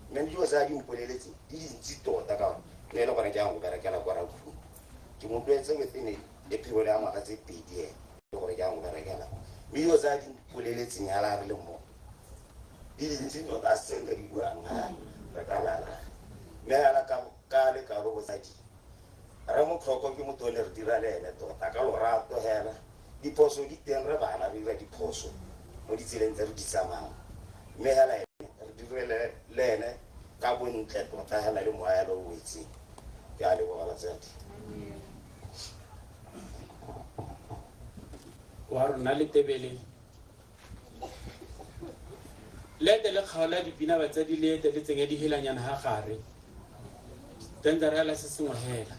mme dilo tse a di mpoleletseng di dintsi tota, ka gore ne e le gore ke yang go berekela kwa Rakhumo. Ke mo tlwaetse within e period ya ngwaga tse 2 ene le gore ke yang go berekela, mme dilo tse a di mpoleletseng yala re le mmogo di dintsi tota, a se nka di buang ga re ka lala. Mme yala ka le kalo botsadi, re Motlhoko ke motho o ne re dira le ene tota ka lorato hela. Diphoso di teng, re bana, re dira diphoso mo ditseleng tse re di tsamayang, mme hela ene re dire le ene ka bontle tota hela le moaelo o wetseng. Ke a leboga batsadi. Wa rona le Tebele, le ete le kgaola dipina batsadi, le ete le tsenye dihelanyana ga gare tentse re ela se sengwe hela,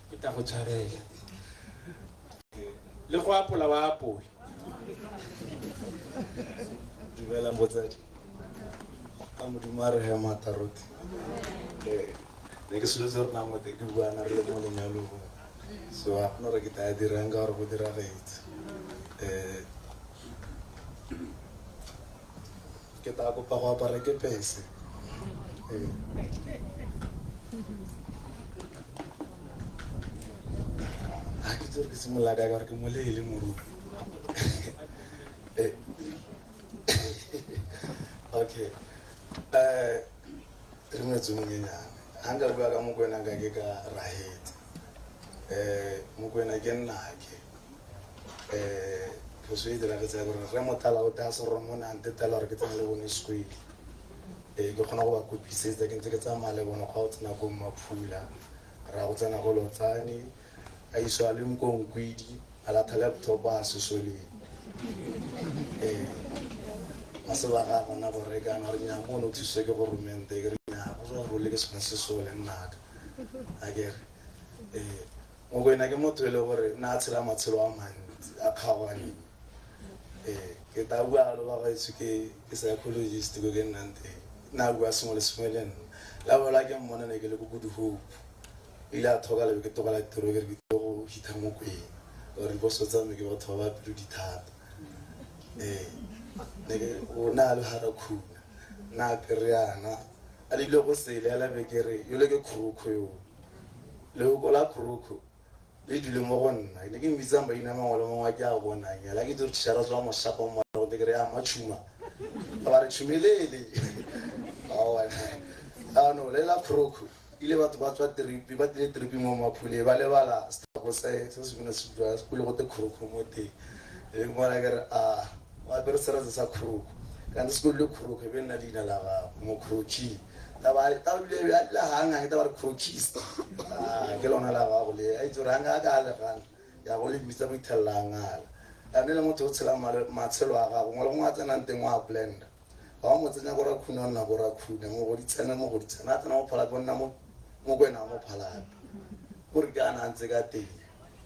ke tla go tshwarela le go apola wa apola. Dumelang botsadi, ka Modimo a re he maatla rotlhe. Ne ke soletse gore nangwe te ke buana re le mo lenyalong, so ga gona gore ke tla dirang ka gore go diragetse. Ke tla kopa go apara ke pese. Ga ke itse gore ke simolola kae ka gore ke moleele moruti. Okay, re motse monyenyane ga nka bua ka Mokwena, nka ke ka rahetse. Mokwena ke nnake. Phoso e diragetse ya gore re motala o taya seromone a ntetela gore ke tsena le bone sekwele. Ke kgona go ba kopisetsa, ke ntse ke tsamaya le bone go tsena ko Mmaphula, ra go tsena go Lotsane, a iswa le Nkonkwedi, a latha laptop a sesoleng. Maseba ga gona go rekana re nya mo no thuswe ke goromente, ke re nya go tswa role ke sone sesole nnaka a kere. Mokwena ke motho e le gore nna a tshela matshelo a mantsi a kgaoganeng. Ke tla bua le ba gaetsho, ke psychologist ko ke nnang teng, nna bua sengwe le sengwe le nna. La bola ke mmona ne ke le ko Good Hope, ile a thoka lebe ke tlogela tiro, ke re ke tlile go hitha Mokwena gore diboso tsa me ke batho ba ba pelo di thata. Ne ke o na le harakhuna nna apere yana a lebile go sele ela, be ke re yole ke kgorokgo yo lehoko la kgorokgo le dule mo go nna. Ne ke mmitsang maina mangwe le mangwe a ke a bonang ela, ke dire tšhara tswa moshapa mo go te ke re ya matšhuma, ba re tšhumelele ano le la kgorokgo. Ile batho ba tswa tripi ba tlile tripi mo Maphule ba lebala sethako se se se bina se bua se go te khurukhu mo teng. E ke bona ke re a o apere seretse sa khurukhu kante se le khurukhu e be nna leina la gago mokhuruki. Taba taba bile a le hang taba re khurukist. Ah ke lona la gago le a itse gore hang a ka le gana ya go le bitsa go ithella ngala. A ne le motho o tshela matshelo a gago ngwe le gongwe a tsenang teng wa blender. Ga o mo tsenya ko Rakhune o nna ko Rakhune mo go ditsena mo go ditsena a tsena mo Phalape o nna mo Mokwena mo Phalape. Kore ke a na ntse ka teng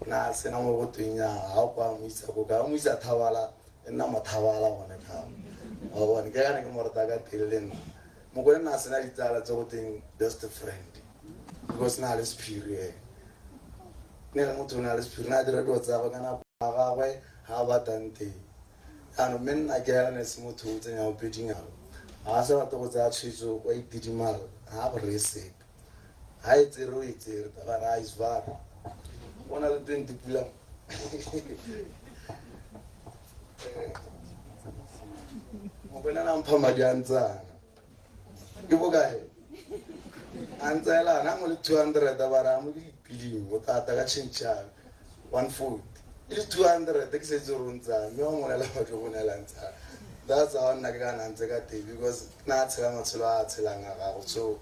na sena mo go tweng ya ga o kwa mo isa ko ka mo isa Thabala e nna mo Thabala gone ka wa bone ke kana ke mo rata ka teng le nna. Mokwena na sena ditsala tse go teng best friend because na le sephiri ene. Ne le motho o na le sephiri na dira dilo tsa gagwe ka nako ya gagwe ga a batlang teng. Jaanong mme nna ke hela ne se motho o tsenya ope dingalo. Ga a sa batle go tsaya tshwetso wa itidimala ga a go reye sepe. Ga e tsere o e tsere taba re a isvara. O na le 20 pula. Mokwena na mpha madi a ntsana. Ke bokae? A ntseela na mo le 200 ba ra mo dipiling o tata ka change ya 140. E le 200 ke setse re ntsa mme wa monela batho go nela ntsa. That's how nna ke kana ntse ka teng because na tshela matshelo a tshelang a gago. So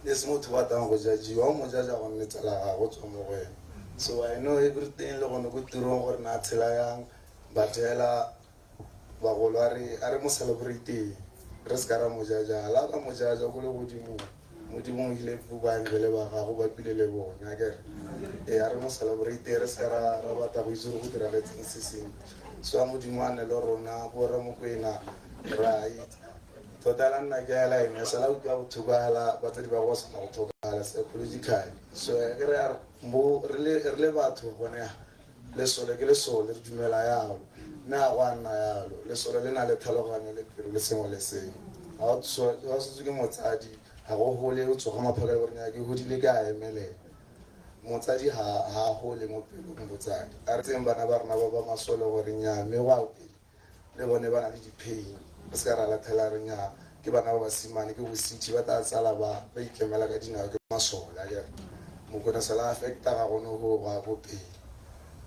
ne se motho ba tang go jajiwa o mo jaja go nne tsala gago tswa mo go ena. So I know everything le gone ko tirong gore na tshela yang but hela bagolo a re mo celebrate re se ka ra mo jaja la ka mo jaja ko le godimo modimo o ile baangele ba gago ba pile le bone a kere e a re mo celebrate re se ka ra batla go itse gore go diragetseng se sengwe. So a modimo a ne le rona bo re Mokwena ra itse tota la nna ke hela ene sala utlwa botlhoko hela batsadi ba go sena go tlhokagala psychologically. So ke re a mo re le batho gone lesole ke lesole re dumela yalo mme a go a nna yalo lesole le na le tlhaloganyo le pelo le sengwe le sengwe. Ga o setswe ke motsadi ga go gole o tsoga maphakela gore nya ke godile ke a emelela. Motsadi ga a gole mo pelong botsadi. A re tseng bana ba rona ba ba masole gore nya mme go a pele le bone ba na le di-pain. Re se ka ra latlhela re nya ke bana ba basimane ke bositši ba tla tsala ba ikemela ka dinao ke masole a kere. Mokwena sala affecta ga gone go go ya ko pele.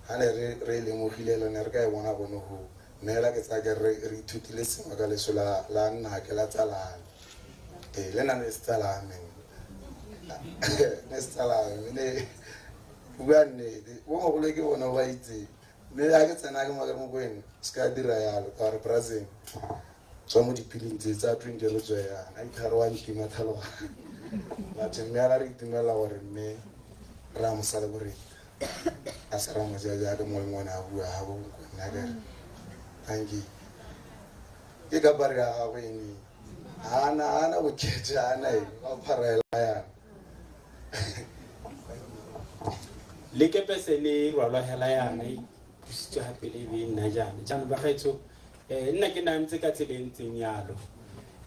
Ga ne re e lemogile le ne re ka e bona gone go mme hela ke tsaya ke re ithutile sengwe ka leso la nnake la tsalame. Ee le nna ne se tsalame ne se tsalame ne bua nnete bo mogolo ke bone ba itseng mme ga ke tsena ke mo ke Mokwena se ka dira yalo ka gore Brazil tswa mo dipiling tse tsa 20 re tswe yana a ithare wa ntima tlhaloganyo. But mme ala re itumela gore mme re a mo celebrate a se ra mo ja jaaka mo le ngwana a bua ga bo Mokwena a kere thank you. Ke kapari ya gagwe ene ga ana bokete ga ana eng ba pharela yana. Le kepese le rwalwa hela yana e pusitswe gape le be nna jaana. Jaanong bagaetsho nna ke na ntse ka tsela e ntseng yalo.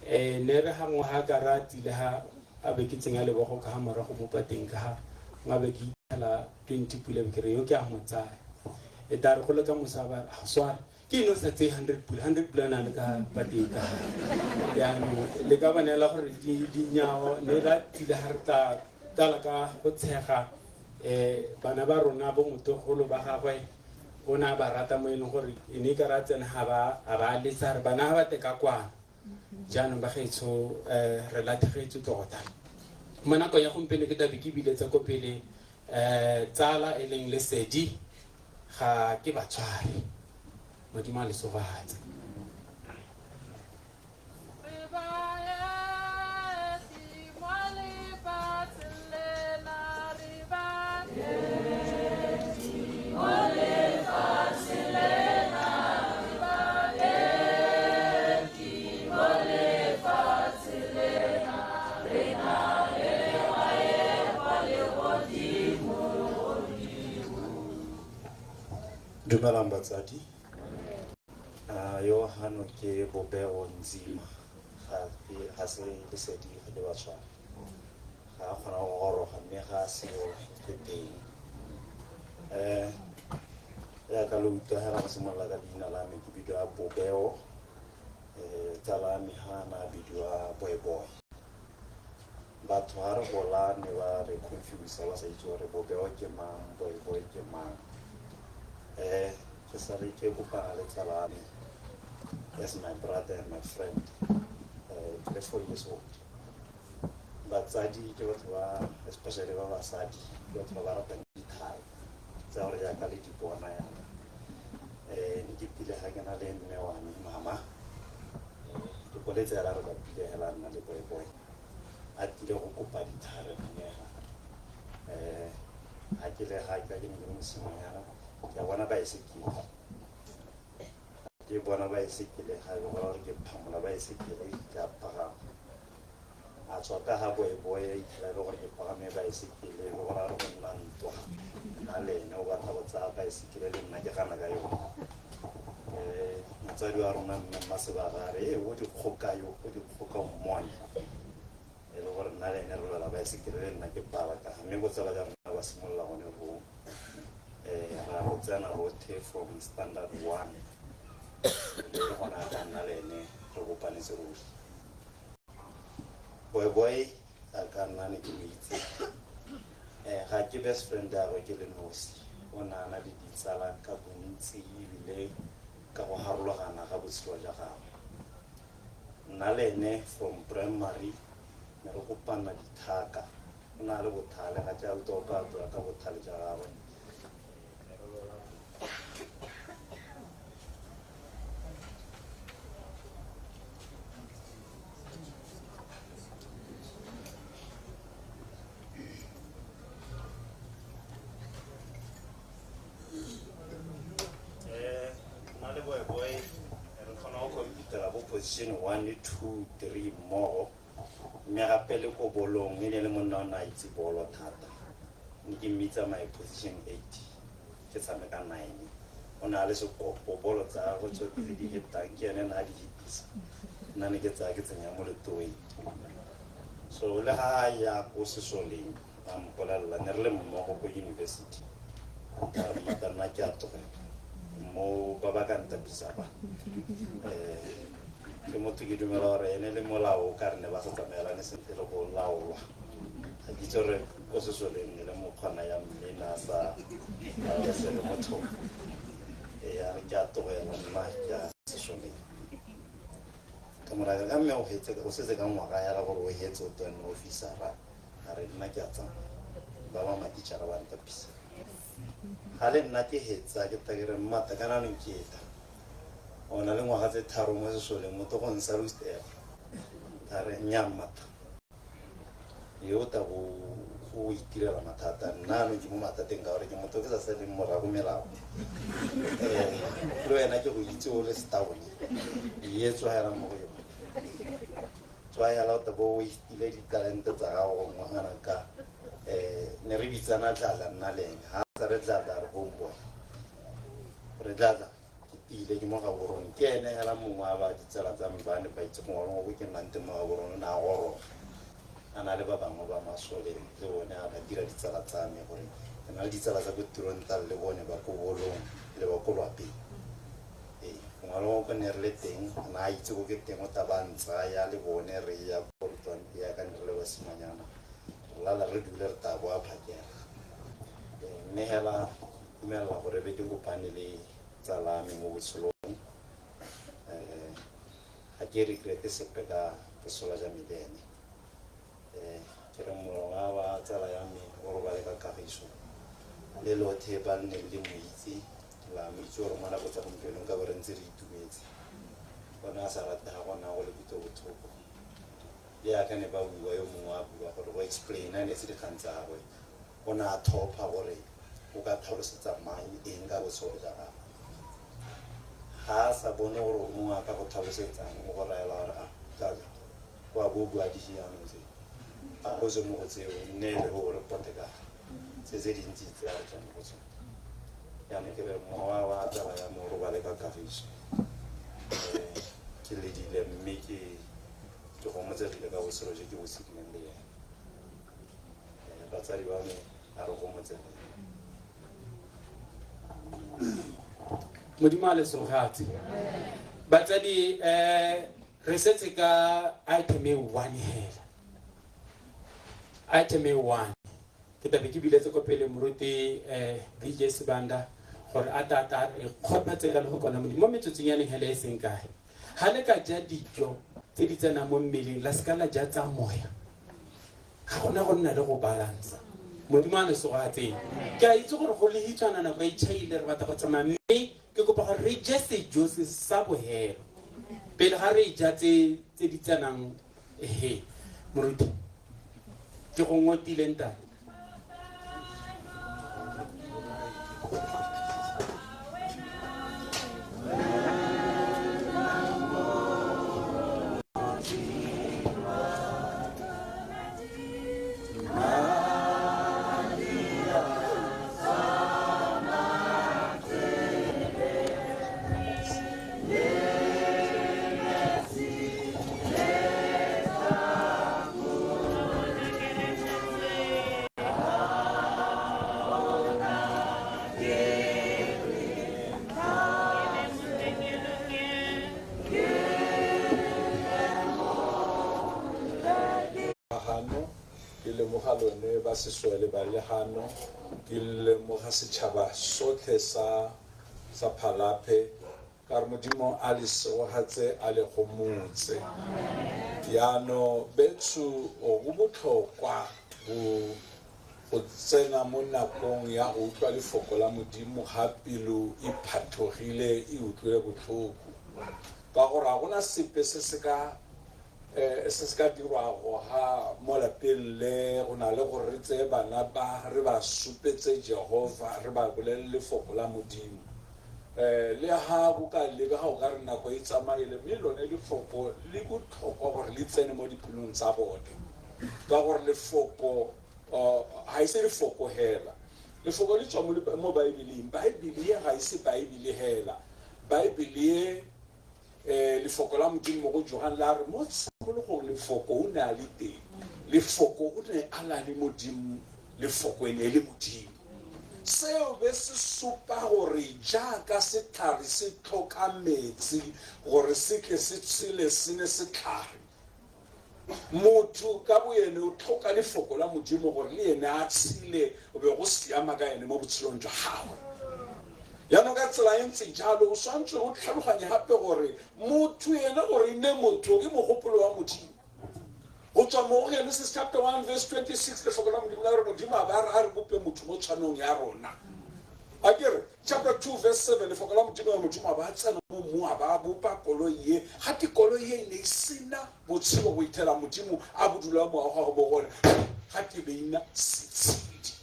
Ne re ga ngwaga ka ra tile ha a be ke tsenya lebogo ka ha morago mo pateng ka ha nga be ke itlhela 20 pula be ke re yo ke a mo tsaya. E tla re go le ka mosa ba a swara ke eno sa tseye 100 pula 100 pula na le ka pateng ka ha. Jaanong le ka bonela gore dinyao ne ra tile ha re tla tlala ka go tshega bana ba rona bo motogolo ba gagwe o ne a ba rata mo e leng gore e ne e ka ra tsena ga ba letsa re bana ga ba te ka kwana. Jaanong bagaetsho re latlhegetswe tota. Mo nakong ya gompieno ke tabe ke biletsa ko pele tsala e leng Lesedi ga ke ba tshware. Modimo a le sogatse. Dumelang batsadi. Yo hano ke Bobeo Nzima. Ga se Lesedi le ba tshwana. Ga a kgona go goroga mme ga a seo ke teng. Jaaka lo utlwa hela go simolola ka leina la me ke bidiwa Bobeo. Tsala ya me ga na bidiwa Boyboy. Batho ga re gola ne ba re confuse ba sa itse gore Bobeo ke mang, Boyboy ke mang. Ke sale ke kopana le tsala me as my brother and my friend, ke le 4 years old. Batsadi ke batho ba, especially ba basadi, ke batho ba ba ratang dithai tsa gore jaaka le di bona yana. Ne ke pile ga ke na le mme wa me, mama, ke koletse hela re bapile hela nna le Boyboy, a tlile go kopa dithare nnega. Ga ke le ga ke ne ke le mosimanyana, ke a bona baesekele, ke bona baesekele ga e le gore ke phamola baesekele, ke a pagama. A tswa ka ga Boyboy, a itlhela e le gore ke pagame baesekele, e le gore a re go nna ntwa nna le ene, o batla go tsaya baesekele le nna ke gana ka yone. Motsadi wa rona mme Mmasebaga a re, e o dikgoka yo, o dikgoka o mmone, e le gore nna le ene re lwela baesekele le nna ke pala ka ga, mme botsala ja rona ba simolola gone foo. Ra go tsena rotlhe from standard 1, le gona ka nna le ene re kopanetse ruri. Boyboy a ka nna ne ke mo itse, ga ke best friend ya gagwe ke le nosi, o ne a na le ditsala ka bontsi ebile ka go harologana ga botshelo jwa gagwe. Nna le ene from primary ne re kopana dithaka, o ne a le bothale, ga ke a utlwa ope a bua ka bothale jwa gagwe. Nna le Boyboy re kgona go competela bo position 1, 2, 3 mmogo, mme gape le ko bolong e ne le monna o ne a itse bolo thata, ne ke mmitsa my position 8, ke tshameka 9. O ne a le sekopo, bolo tsa gagwe tsotlhe tse di hetang ke ene ne a di hetisa, nna ne ke tsaya ke tsenya mo letoeng. So le ga a ya ko sesoleng a mpolelela, ne re le mmogo ko university, ka re mmata nna ke a tlogela mo ba ba ka ntapisa ba. Ke motho ke dumela gore ene le molao o ka re ne ba sa tsamaelane sentle le go laolwa. Ga ke itse gore ko sesoleng ne le mokgwana ya mme ne a sa laolesege motho. A re ke a tlogela nna ke a sesoleng. Ka moraya ka mme o hetse, o setse ka ngwaga hela gore o hetse o tlo nna officera, a re nna ke a tsamaya, ba ba matitšhara ba ntapisa. Ga le nna ke hetsa ke tla ke re mmata kana nong ke eta, o na le ngwaga tse 3 mo sesoleng, motho go ntsha lo stela. A re nya mmata, yo ta bo o itirela mathata, nna no ke mo mathateng ka gore ke motho ke sa saleng morago melao. Le wena ke go itse o le stubborn, ye tswa hela mo go yone, tswa hela o ta bo o istile ditalente tsa gago go ngwana ka. Ne re bitsana dladla nna le ene, ha tsa re dladla re homeboy, re dladla ke tiile ke mo Gaborone, ke ene hela mongwe wa ba ditsala tsa me ba ne ba itse gongwe le gongwe ke nnang teng mo Gaborone, ne a goroga a na le ba bangwe ba masole le bone a ba dira ditsala tsa me, gore ke na le ditsala tsa ko tirong tsa le bone ba ko bolong le ba ko lwapeng. Gongwe le gongwe ko ne re le teng, a ne a itse ko ke teng, o tla ba ntsaya le bone re ya ko re tswang teng, ka ne re le basimanyana, re lala re dule re tla boa phakela. Mme hela dumela gore be ke kopane le tsala me mo botshelong. Ga ke regrete sepe ka botshelo jwa me le ene. Ke re mongwe wa tsala ya me o robale ka kagiso, le lothe ba nne le mo itse, la mo itse gore mo nako tsa gompieno nka bo re ntse re itumetse. O ne a sa rate ga gona go le kutlobotlhoko, le yaka ne ba bua, yo mongwe a bua gore go explain-a ne se dikgang tsa gagwe, o ne a tlhopha gore o ka tlhalosetsa mang eng ka botshelo jwa gagwe. Ga a sa bone gore o mongwe a ka go tlhalosetsang, o go raela gore a tla wa bo bua di jaanong tse, a go tswe mo go tseo, nne le go re pote ka tse tse dintsi tse a re tswang mo go tsone. Jaanong ke re mowa wa tsala ya mo robale ka kagiso. Ke ledile mme ke gomotsegile ka botshelo jo ke bo tshedileng le ene. Batsadi ba me a re gomotsegile. Modimo a le segofatse. Batsadi, re setse ka item e 1 hela. Item e one, ke tlabe ke biletse ko pele moruti um BJ Sibanda gore a tla tla re kgothatse ka lefoko la Modimo mo metsotsong ya hele e seng kae. Ga le ka ja dijo tse di tsenang mo mmeleng la seka la ja tsa moya, ga gona go nna le go balansa. Modimo a le segoatseng. Ke a itse gore go le hitswana nako e tšhaile re batla go tsamaya, mme ke kopa gore re je sejo se sa bohelo pele ga re ja tse di tsenang. Ehe, moruti, ke go ngotile ntate. Gano, ke lemoga lone ba sesole ba le gano, ke lemoga setšhaba sotlhe sa sa Phalaphe, ka re Modimo a le segogatse a le gomotse. Jaanong betsho, go botlhokwa go go tsena mo nakong ya go utlwa lefoko la Modimo ga pelo e phathogile e utlwile botlhoko, ka gore ga gona sepe se se ka se se ka dirwago ga mo lapeng le go na le gore re tseye bana ba re ba supetse Jehova, re ba bolelele lefoko la Modimo. Le ha go ka lebega o ka re nako e tsamaile, mme lone lefoko le botlhokwa gore le tsene mo dipelong tsa bone, ka gore lefoko ga e se lefoko hela. Lefoko le tswa mo Baebeleng. Baebele ye ga e se Baebele hela. Baebele ye Lefoko la Modimo mo go Johane la re mo tshimologong Lefoko o ne a le teng, Lefoko o ne a na le Modimo, Lefoko e ne e le Modimo. Seo be se supa gore jaaka setlhare se tlhoka metsi gore se tle se tshele se ne setlhare, Motho ka boene o tlhoka lefoko la Modimo gore le ene a tshele be go siama ka ene mo botshelong jwa gagwe. Jaanong ka tsela e ntseng jalo, o swantse o tlhaloganye gape gore motho ene gore e nne motho ke mogopolo wa Modimo. Go tswa mo go Genesis chapter 1 verse 26, lefoko la Modimo la re Modimo a ba re a re bope motho mo tshwanong ya rona. A ke re, chapter 2 verse 7, lefoko la Modimo la Modimo a ba tsena mo mmung a ba bopa koloi ye, ga te koloi ye e ne e sena botshelo go ithela Modimo a bodula moya wa gagwe mo go one, ga te be ina setshedi.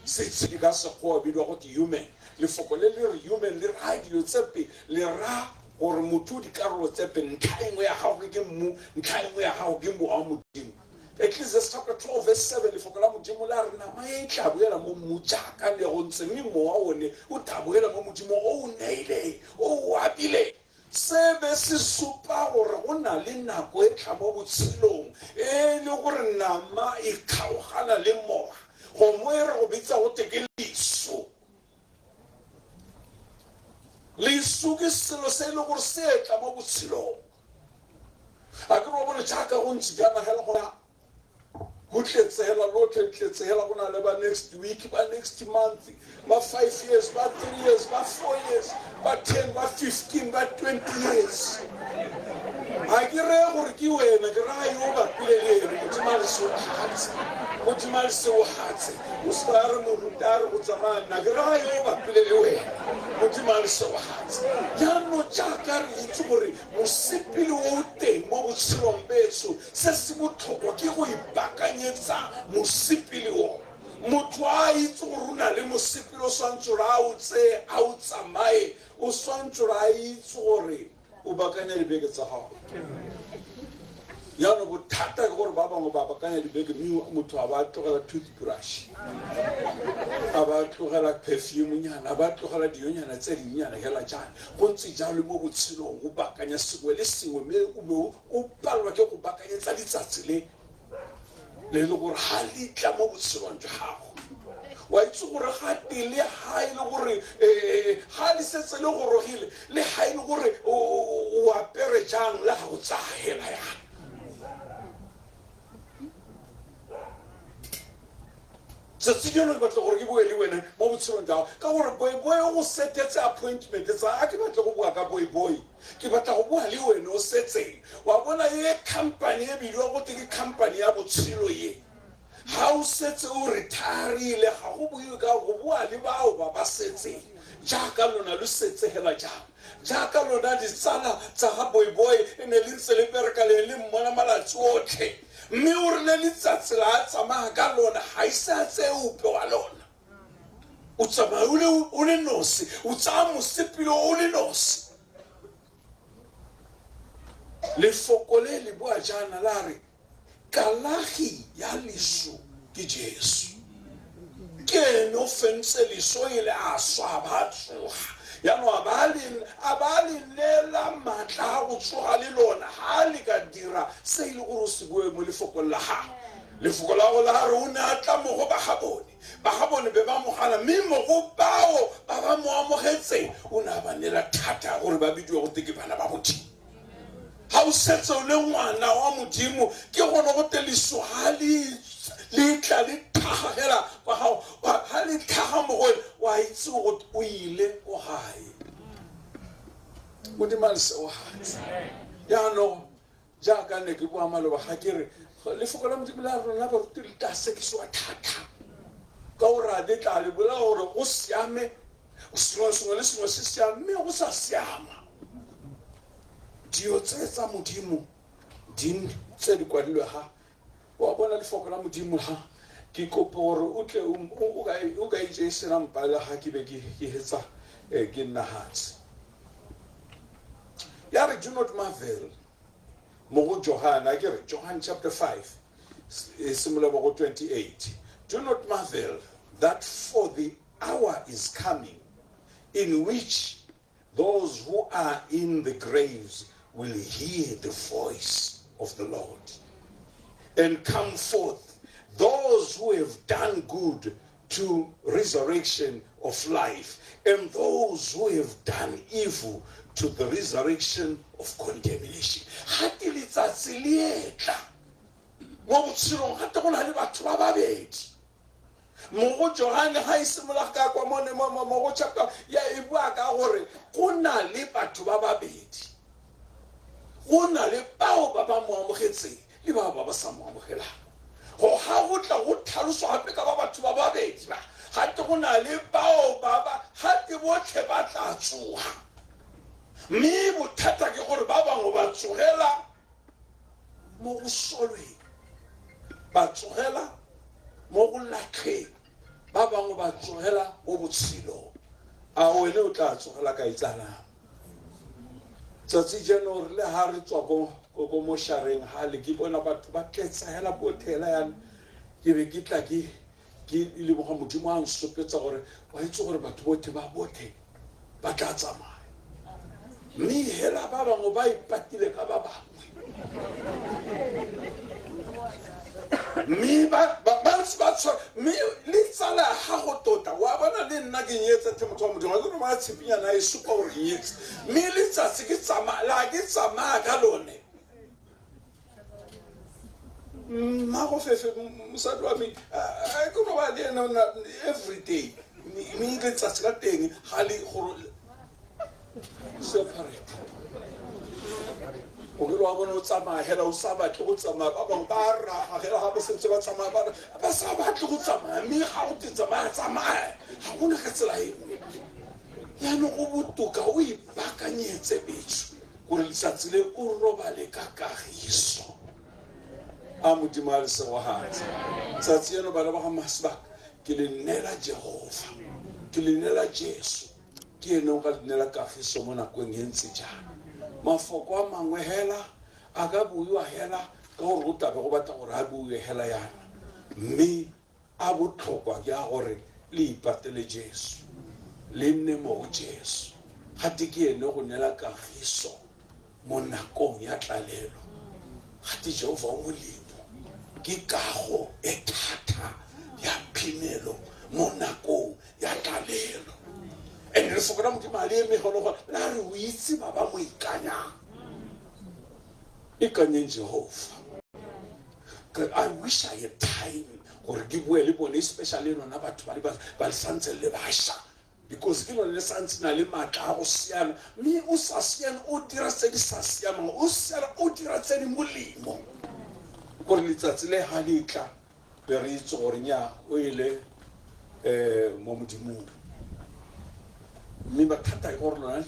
Setshedi ka Sekgowa bidiwa go te human. Lefoko le le re human le raya dilo tse pe, le raya gore motho o dikarolo tse pe, ntlha e nngwe ya gagwe ke mmu, ntlha e nngwe ya gagwe ke mowa wa Modimo. Ecclesiastes chapter 12 verse 7, lefoko la Modimo la re nama e tla boela mo mmu jaaka ne go ntse, mme mowa one o tla boela mo Modimo o o neileng, o o abileng. Se be se supa gore go na le nako e tla mo botshelong e le gore nama e kgaogana le mowa, gongwe re go bitsa go te ke leso. Leso ke selo se e le gore se tla mo botshelong. A ke re wa bone jaaka go ntse jaana hela gona go tletse hela lotlhe le tletse hela, go na le ba next week, ba next month, ba 5 years, ba 3 years, ba 4 years, ba 10, ba 15, ba 20 years. Ga ke reye gore ke wena, ke raya yo o bapile le ene. Modimo a le seogatse, Modimo a le seogatse. O se ka re moruti a re go tsamaya nna, ke raya yo o bapile le wena. Modimo a le seogatse. Jaanong jaaka re itse gore Mosepele o o teng mo botshelong betsho, se se botlhokwa ke go ipaakanyetsa mosepele o. Motho a itse gore o na le mosepele o swantse gore a o tseye a o tsamaye, o swantse gore a itse gore o bakanya dibeke tsa gago. Jaanong bothata ke gore ba bangwe ba bakanya dibeke mme motho a ba tlogela toothbrush, a ba tlogela perfume nyana, a ba tlogela dilonyana tse dinnyana hela jaana. Go ntse jalo mo botshelong, o bakanya sengwe le sengwe mme o be o palelwa ke go bakanyetsa letsatsi le le le gore ga le tla mo botshelong jwa gago. Wa itse gore ga te le ga e le gore ga le setse le gorogile, le ga e le gore o apere jang, le ga o tsaya hela yana. Tsatsi jeno ke batla gore ke bue le wena mo botshelong jwa gago ka gore boeboe o go setetse appointment tsa a ke batle go bua ka boeboe ke batla go bua le wena o setseng wa bona ye company e bidiwa go te ke company ya botshelo ye ga o setse o retirile ga go buiwe ka go bua le bao ba ba setseng jaaka lona lo setse hela jang jaaka lona ditsala tsa ga boeboe e ne le ntse le bereka le le mmona malatsi otlhe mme o rile letsatsi la a tsamaya ka lona ga ise a tseye ope wa lona o tsamaya o le nosi o tsaya mosepele o le nosi lefoko le le bua jaana la re kalagi ya leso ke jesu ke ene o fentse leso e le a swa ba tsoga jaanong a ba le neela maatla a go tsoga le lona ga le ka dira se e le gore o se bue mo lefokong la gago lefoko la go la re o ne a tla mo go ba ga bone ba ga bone be ba mo gana mme mo go bao ba ba mo amogetseng o ne a ba neela thata gore ba bidiwe go te ke bana ba modimo ga o setse o le ngwana wa modimo ke gone go te leso ga le tla le tlhaga fela kwa gago ga le tlhaga mo go wa itse gore o ile ko gae modimo a le seogatse jaanong jaaka ne ke bua maloba ga ke re lefoko la modimo la rona baruti le tla sekisiwa thata ka gore a le tla le bolela gore go siame sengwe sengwe le sengwe se siame mme go sa siama dilo tse tsa modimo di tse di kwadilwe ga wa bona lefoko la modimo ga ke kope gore o tle o ka itse e sena mpalela ga ke be ke hetsa ke nna hatse ya re do not marvel mo go Johane a ke re John chapter 5 e simolola mo go 28 do not marvel that for the hour is coming in which those who are in the graves will hear the voice of the Lord and come forth those who have done good to resurrection of life and those who have done evil to the resurrection of condemnation ga ke letsatsi le etla mo botshelong gate go na le batho ba babedi mo go Johane ga e simolola ka kwa mo mo go chapter ya e bua ka gore go na le batho ba babedi go na le bao ba ba mo amogetseng le bao ba ba sa mo amogelang go ga go tla go tlhaloswa gape ka ba batho ba babedi ba gate go na le bao ba ba gate botlhe ba tla tsoga mme bothata ke gore ba bangwe ba tsogela mo go solweng ba tsogela mo go latlheng ba bangwe ba tsogela mo botshelong a wene o tla tsogela ka itsanang tsatsi jeno re le ha re tswa ko moshareng ga le ke bona batho ba tletsa hela bothela yana ke be ke tla ke ke leboga modimo a nsopetsa gore wa itse gore batho botlhe ba botlhe ba tla tsamaya mme hela ba bangwe ba ipatile ka ba bangwe mme ba ntse ba tshwara mme le tsala ya gago tota wa bona le nna ke nyetse the motho wa modimo ke roma tshipinyana e supa gore ke nyetse mme letsatsi ke tsamaya la ke tsamaya ka lone mmago fefe mosadi wa me ke no ba le ena every day mme letsatsi la teng ga le gore separate o ke wa bona o tsamaya hela o sa batle go tsamaya ba bangwe ba raga hela ga ba sentse ba tsamaya ba ba sa batle go tsamaya mme ga o te tsamaya tsamaya ga gona ka tsela e nngwe yaanong go botoka o ipaakanyetse betso gore letsatsi le o robale ka kagiso a modimo a le segogatse tsatsi eno bana ba ga masebaka ke le neela jehova ke le neela jesu ke ene o ka le neela kagiso mo nakong e ntse jang mafoko a mangwe hela a ka buiwa hela ka gore o tlabe go batla gore a buiwe hela yana mme A botlhokwa ke a gore le ipatele Jesu, le nne mo go Jesu. Gate ke ene go neela kagiso mo nakong ya tlalelo. Gate Jehova o molemo, ke kago e thata ya phimelo mo nakong ya tlalelo. And lefoko la Modimo ga le eme gone gore la re o itse ba ba mo ikanyang. Ikanyeng Jehova. I wish I had time. gore ke bue le bone, especially lona batho ba le ba le santse le bašwa, because ke lone le santse na le maatla a go siana, mme o sa siana o dira tse di sa siamang, o siana o dira tse di molemo, gore letsatsi le ga le tla be re itse gore nya o ile mo Modimong. Mme mathata ke gore lona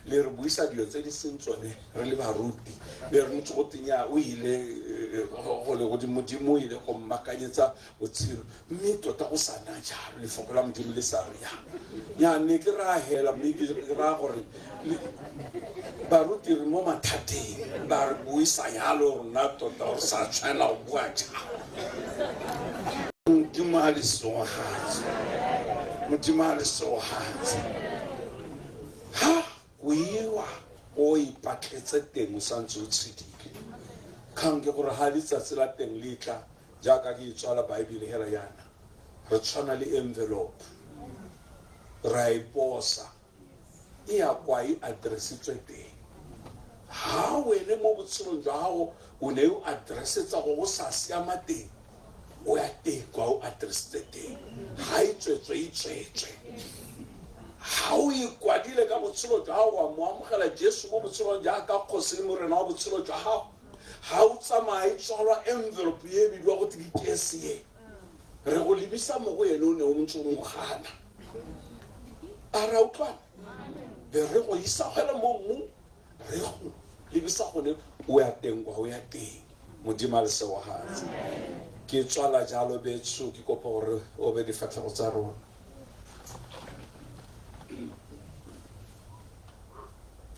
le re buisa dilo tse di seng tsone re le baruti, be re ntse go tenya o ile go le godimo, Modimo o ile go mmakanyetsa botshelo, mme tota go sa nna jalo, lefoko la Modimo le sa re yang. Nya ne ke raya hela, mme ke raya gore baruti re mo mathateng, ba re buisa yalo, rona tota re sa tshwanela go bua jalo. Modimo a le segogatse, Modimo a le segogatse. Ha o ewa o ipatletse teng o santse o tshedile, kgang ke gore ha letsatsi la teng le tla, jaaka ke e tswala Baebele hela yana, re tshwana le envelope, ra e posa, e ya kwa e addressitswe teng. Ha wene mo botshelong jwa gago o ne o addressetsa go go sa siama teng, o ya teng kwa o addressitse teng, ga e tswetswe e tswetswe. Ha o e kwadile ka botshelo jwa gago, wa mo amogela Jesu mo botshelong jaaka kgosi le morena wa botshelo jwa gago, ga o tsamaye e tswalwa envelope e bidiwa go te ke kese e, re go lebisa mo go ene o ne o ntse o mo gana. A re a utlwana? Be re go isa fela mo mmung, re go lebisa gone o ya teng kwa o ya teng. Modimo a le segogatse. Ke tswala jalo betsho, ke kopa gore o be difatlhego tsa rona.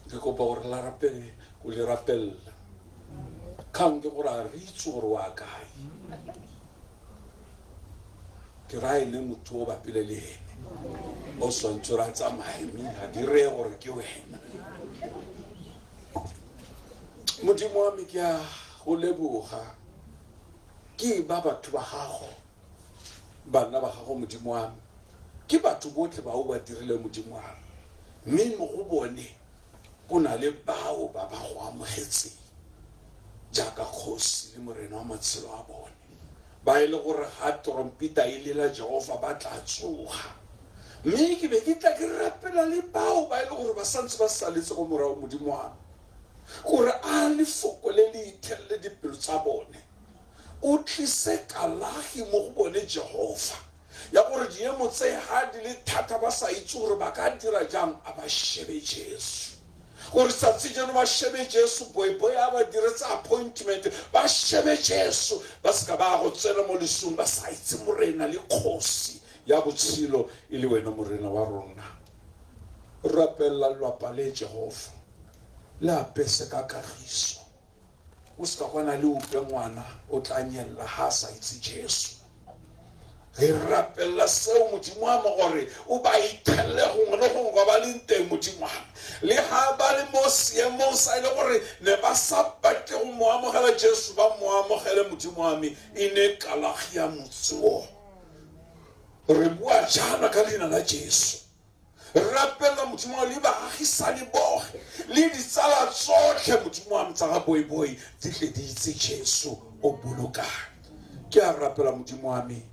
Ke kopa gore la rapele, o le rapella. Kgang ke gore a re itse gore wa kae. Ke raya ene motho o bapile le ene, o swantse ra tsamaye, mme ga di reye gore ke wena. Modimo wa me, ke a go leboga, ke ba batho ba gago, bana ba gago Modimo wa me, ke batho botlhe ba o ba dirile Modimo wa me, mme mo go bone go na le bao ba ba go amogetseng jaaka kgosi le morena wa matshelo a bone, ba e le gore ga trompeta e lela Jehova ba tla tsoga. Mme ke be ke tla ke rapela le bao ba e le gore ba santse ba saletse go morago Modimo wa me, gore a lefoko le le ithelele dipelo tsa bone, o tlise kalagi mo go bone Jehova, ya gore diemo tse ha di le thata ba sa itse gore ba ka dira jang, a ba shebe Jesu, gore tsatsi jeno ba shebe Jesu, boyboy a ba diretse appointment, ba shebe Jesu, ba seka ba go tsena mo lesong ba sa itse morena le kgosi ya botshelo e le wena morena wa rona. Rapella lwapa le Jehova, le apese ka kagiso, o seka kwana le upe ngwana o tla nyella ha a sa itse Jesu. Re rapella seo Modimo wa me, gore o ba ithelle gongwe le gongwe kwa ba leng teng Modimo wa me, le ha ba le mo seemong sa e le gore ne ba sa batle go mo amogela Jesu, ba mo amogele Modimo wa me, e ne kalagi ya motse o. Re bua jaana ka leina la Jesu. Re rapella Modimo wa le baagisane boge le ditsala tsotlhe Modimo wa me tsa ga boyboy di tle di itse Jesu o bolokang. Ke a rapela Modimo wa me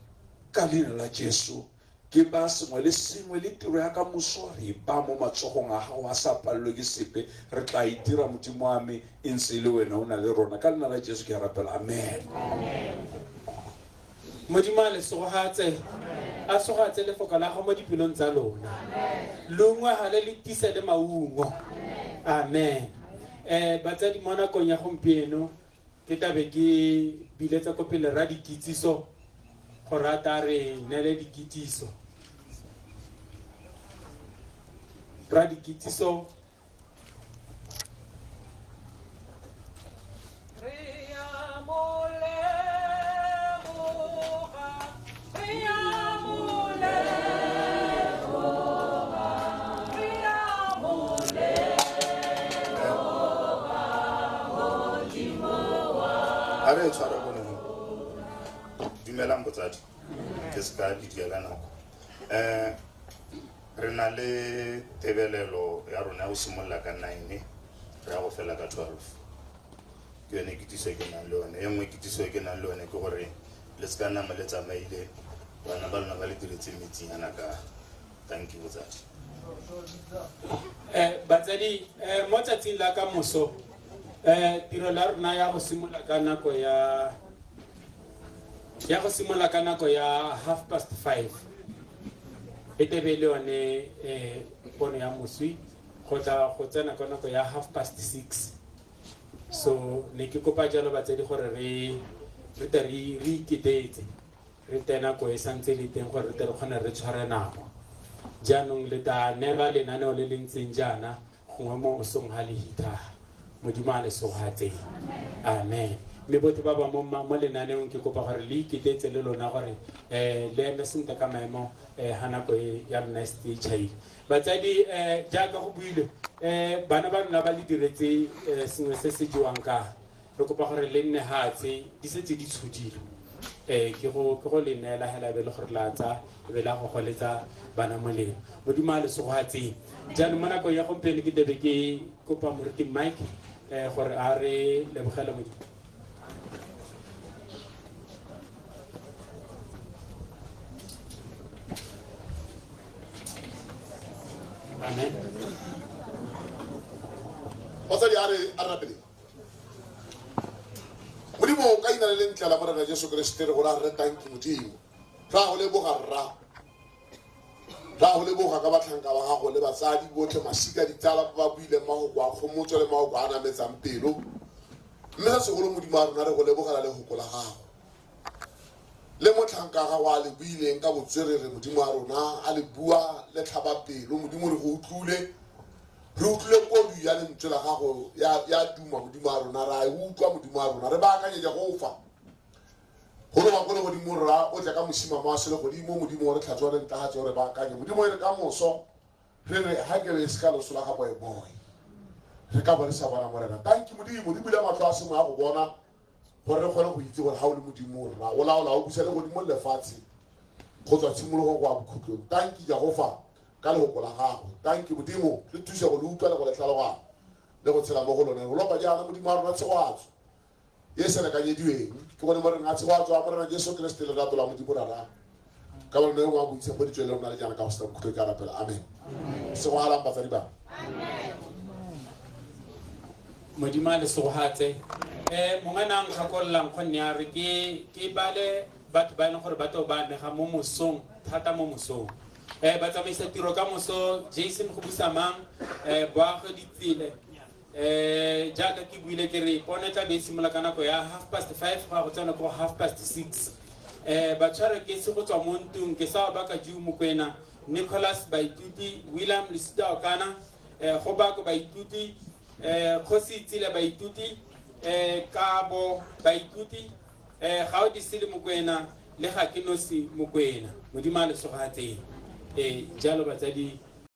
ka leina la Jesu, ke ba sengwe le sengwe le tiro ya ka moso re ba mo matsogong a gago a sa palelwe ke sepe, re tla e dira Modimo wa me e ntse e le wena o na le rona, ka leina la Jesu ke a rapela, amen. Modimo a le segogatse, a segogatse lefoko la go mo dipelong tsa lona, longwagale le tise le maungo, amen. Batsadi, mo nakong ya gompieno ke tlabe ke biletsa ko pele ra dikitsiso go rata re neele dikitsiso, ra dikitsiso. A re tshware bone mo. Dumelang botsadi, ke se ka ke diela nako. Re na le tebelelo ya rona ya go simolola ka 9 re ya go fela ka 12. Ke yone kitsiso e ke nang le yone. E nngwe kitsiso e ke nang le yone ke gore Le se ka nama le tsamaile bana ba lona ba le diretse metsinyana ka. Thank you botsadi. Batsadi, mo tsatsing la ka moso, tirelo ya rona ya go simolola ka nako ya ya go simolola ka nako ya 5:30, e tebe le yone pono ya moswi go tla go tsena ka nako ya 6:30. So ne ke kopa jalo batsadi gore re re tle re re iketetse, re te nako e santse le teng gore re tle re kgone re tshware nako. Jaanong le tla neelwa lenaneo le le ntseng jaana gongwe mo mosong ga le hitha. Modimo a le segogatseng, amen. Mme botlhe ba ba mo lenaneong ke kopa gore le iketetse le lona gore le eme sentle ka maemo ga nako e ya lona e setse e tšhaile. Batsadi, jaaka go builwe, bana ba lona ba le diretse sengwe se se jewang ka, re kopa gore le nne hatshe di setse di tshodilwe. Ke go le neela hela be le gore la tsa e be la go goletsa bana molemo. Modimo a le segogatseng. Jaanong mo nakong ya gompieno ke tebe ke kopa moruti Mike gore a re lebogele Modimo. Amen. Batsadi, a re rapeleng. Modimo, ka ina le lentle la Morena Jesu Kriste, re gore a re tanki Modimo. Ra go leboga rra, ra go leboga ka batlhanka ba gago le batsadi botlhe, masika, ditsala ba ba buileng mahoko a kgomotso le mahoko a nametsang pelo. Mme sa segolo, Modimo a rona, re go lebogela lehoko la gago le motlhanka gago a le buileng ka botswerere. Modimo a rona, a le bua le tlhaba pelo. Modimo, re go utlwile, re utlwile kodu ya lentswe la gago ya duma. Modimo a rona, ra e utlwa. Modimo a rona, re baakanye Jehova gore wa ko legodimo rra o tle ka mosimamo wa selegodimo. Modimo, re tlhatswa re ntlagatse, re baakanye. Modimo, e re ka moso re re ga ke re se ka loso la ga boeboe re ka bo re sa bona Morena. Tanki Modimo, re bula matlho a sengwe a go bona gore re kgone go itse gore ga o le Modimo rra, o laola, o busa legodimo le lefatshe go tswa tshimologong go ya bokhutlong. Tanki Jehova ka lehoko la gago. Tanki Modimo, re thuse go le utlwa le go le tlhaloganya le go tshela mo go lone. Go lopa jaana, Modimo wa rona, tshegoatso e se lekanyediweng ke gone mo reng a tshegoatso a Morena Jesu Kriste, lerato la Modimo Rara ka bone o wa boitshepo di tswele rona le jaana ka go sena bokhutlo. Ke a rapela, amen. Segogalang batsadi ba. Modimo a le segogatse. Mongwe na nkgakololang gonne a re ke bale batho ba e leng gore ba tlo ba amega mo mosong thata mo mosong. Ba tsamaisa tiro ka moso, Jason go busa mang, Boago Ditsile. Jaaka ke buile ke re pono e tla be e simolola ka nako ya 5:30 go ya go tsena ko 6:30. Ba tshware ke se go tswa mo ntlong ke sa baka Ju Mokwena, Nicholas Baituti, William Lesita Okana, go bako Baituti, Kgosi Tsile Baituti, Kabo Baituti, Gaodi Sele Mokwena le ga ke nosi Mokwena. Modimo a le segogatseng. Jalo batsadi.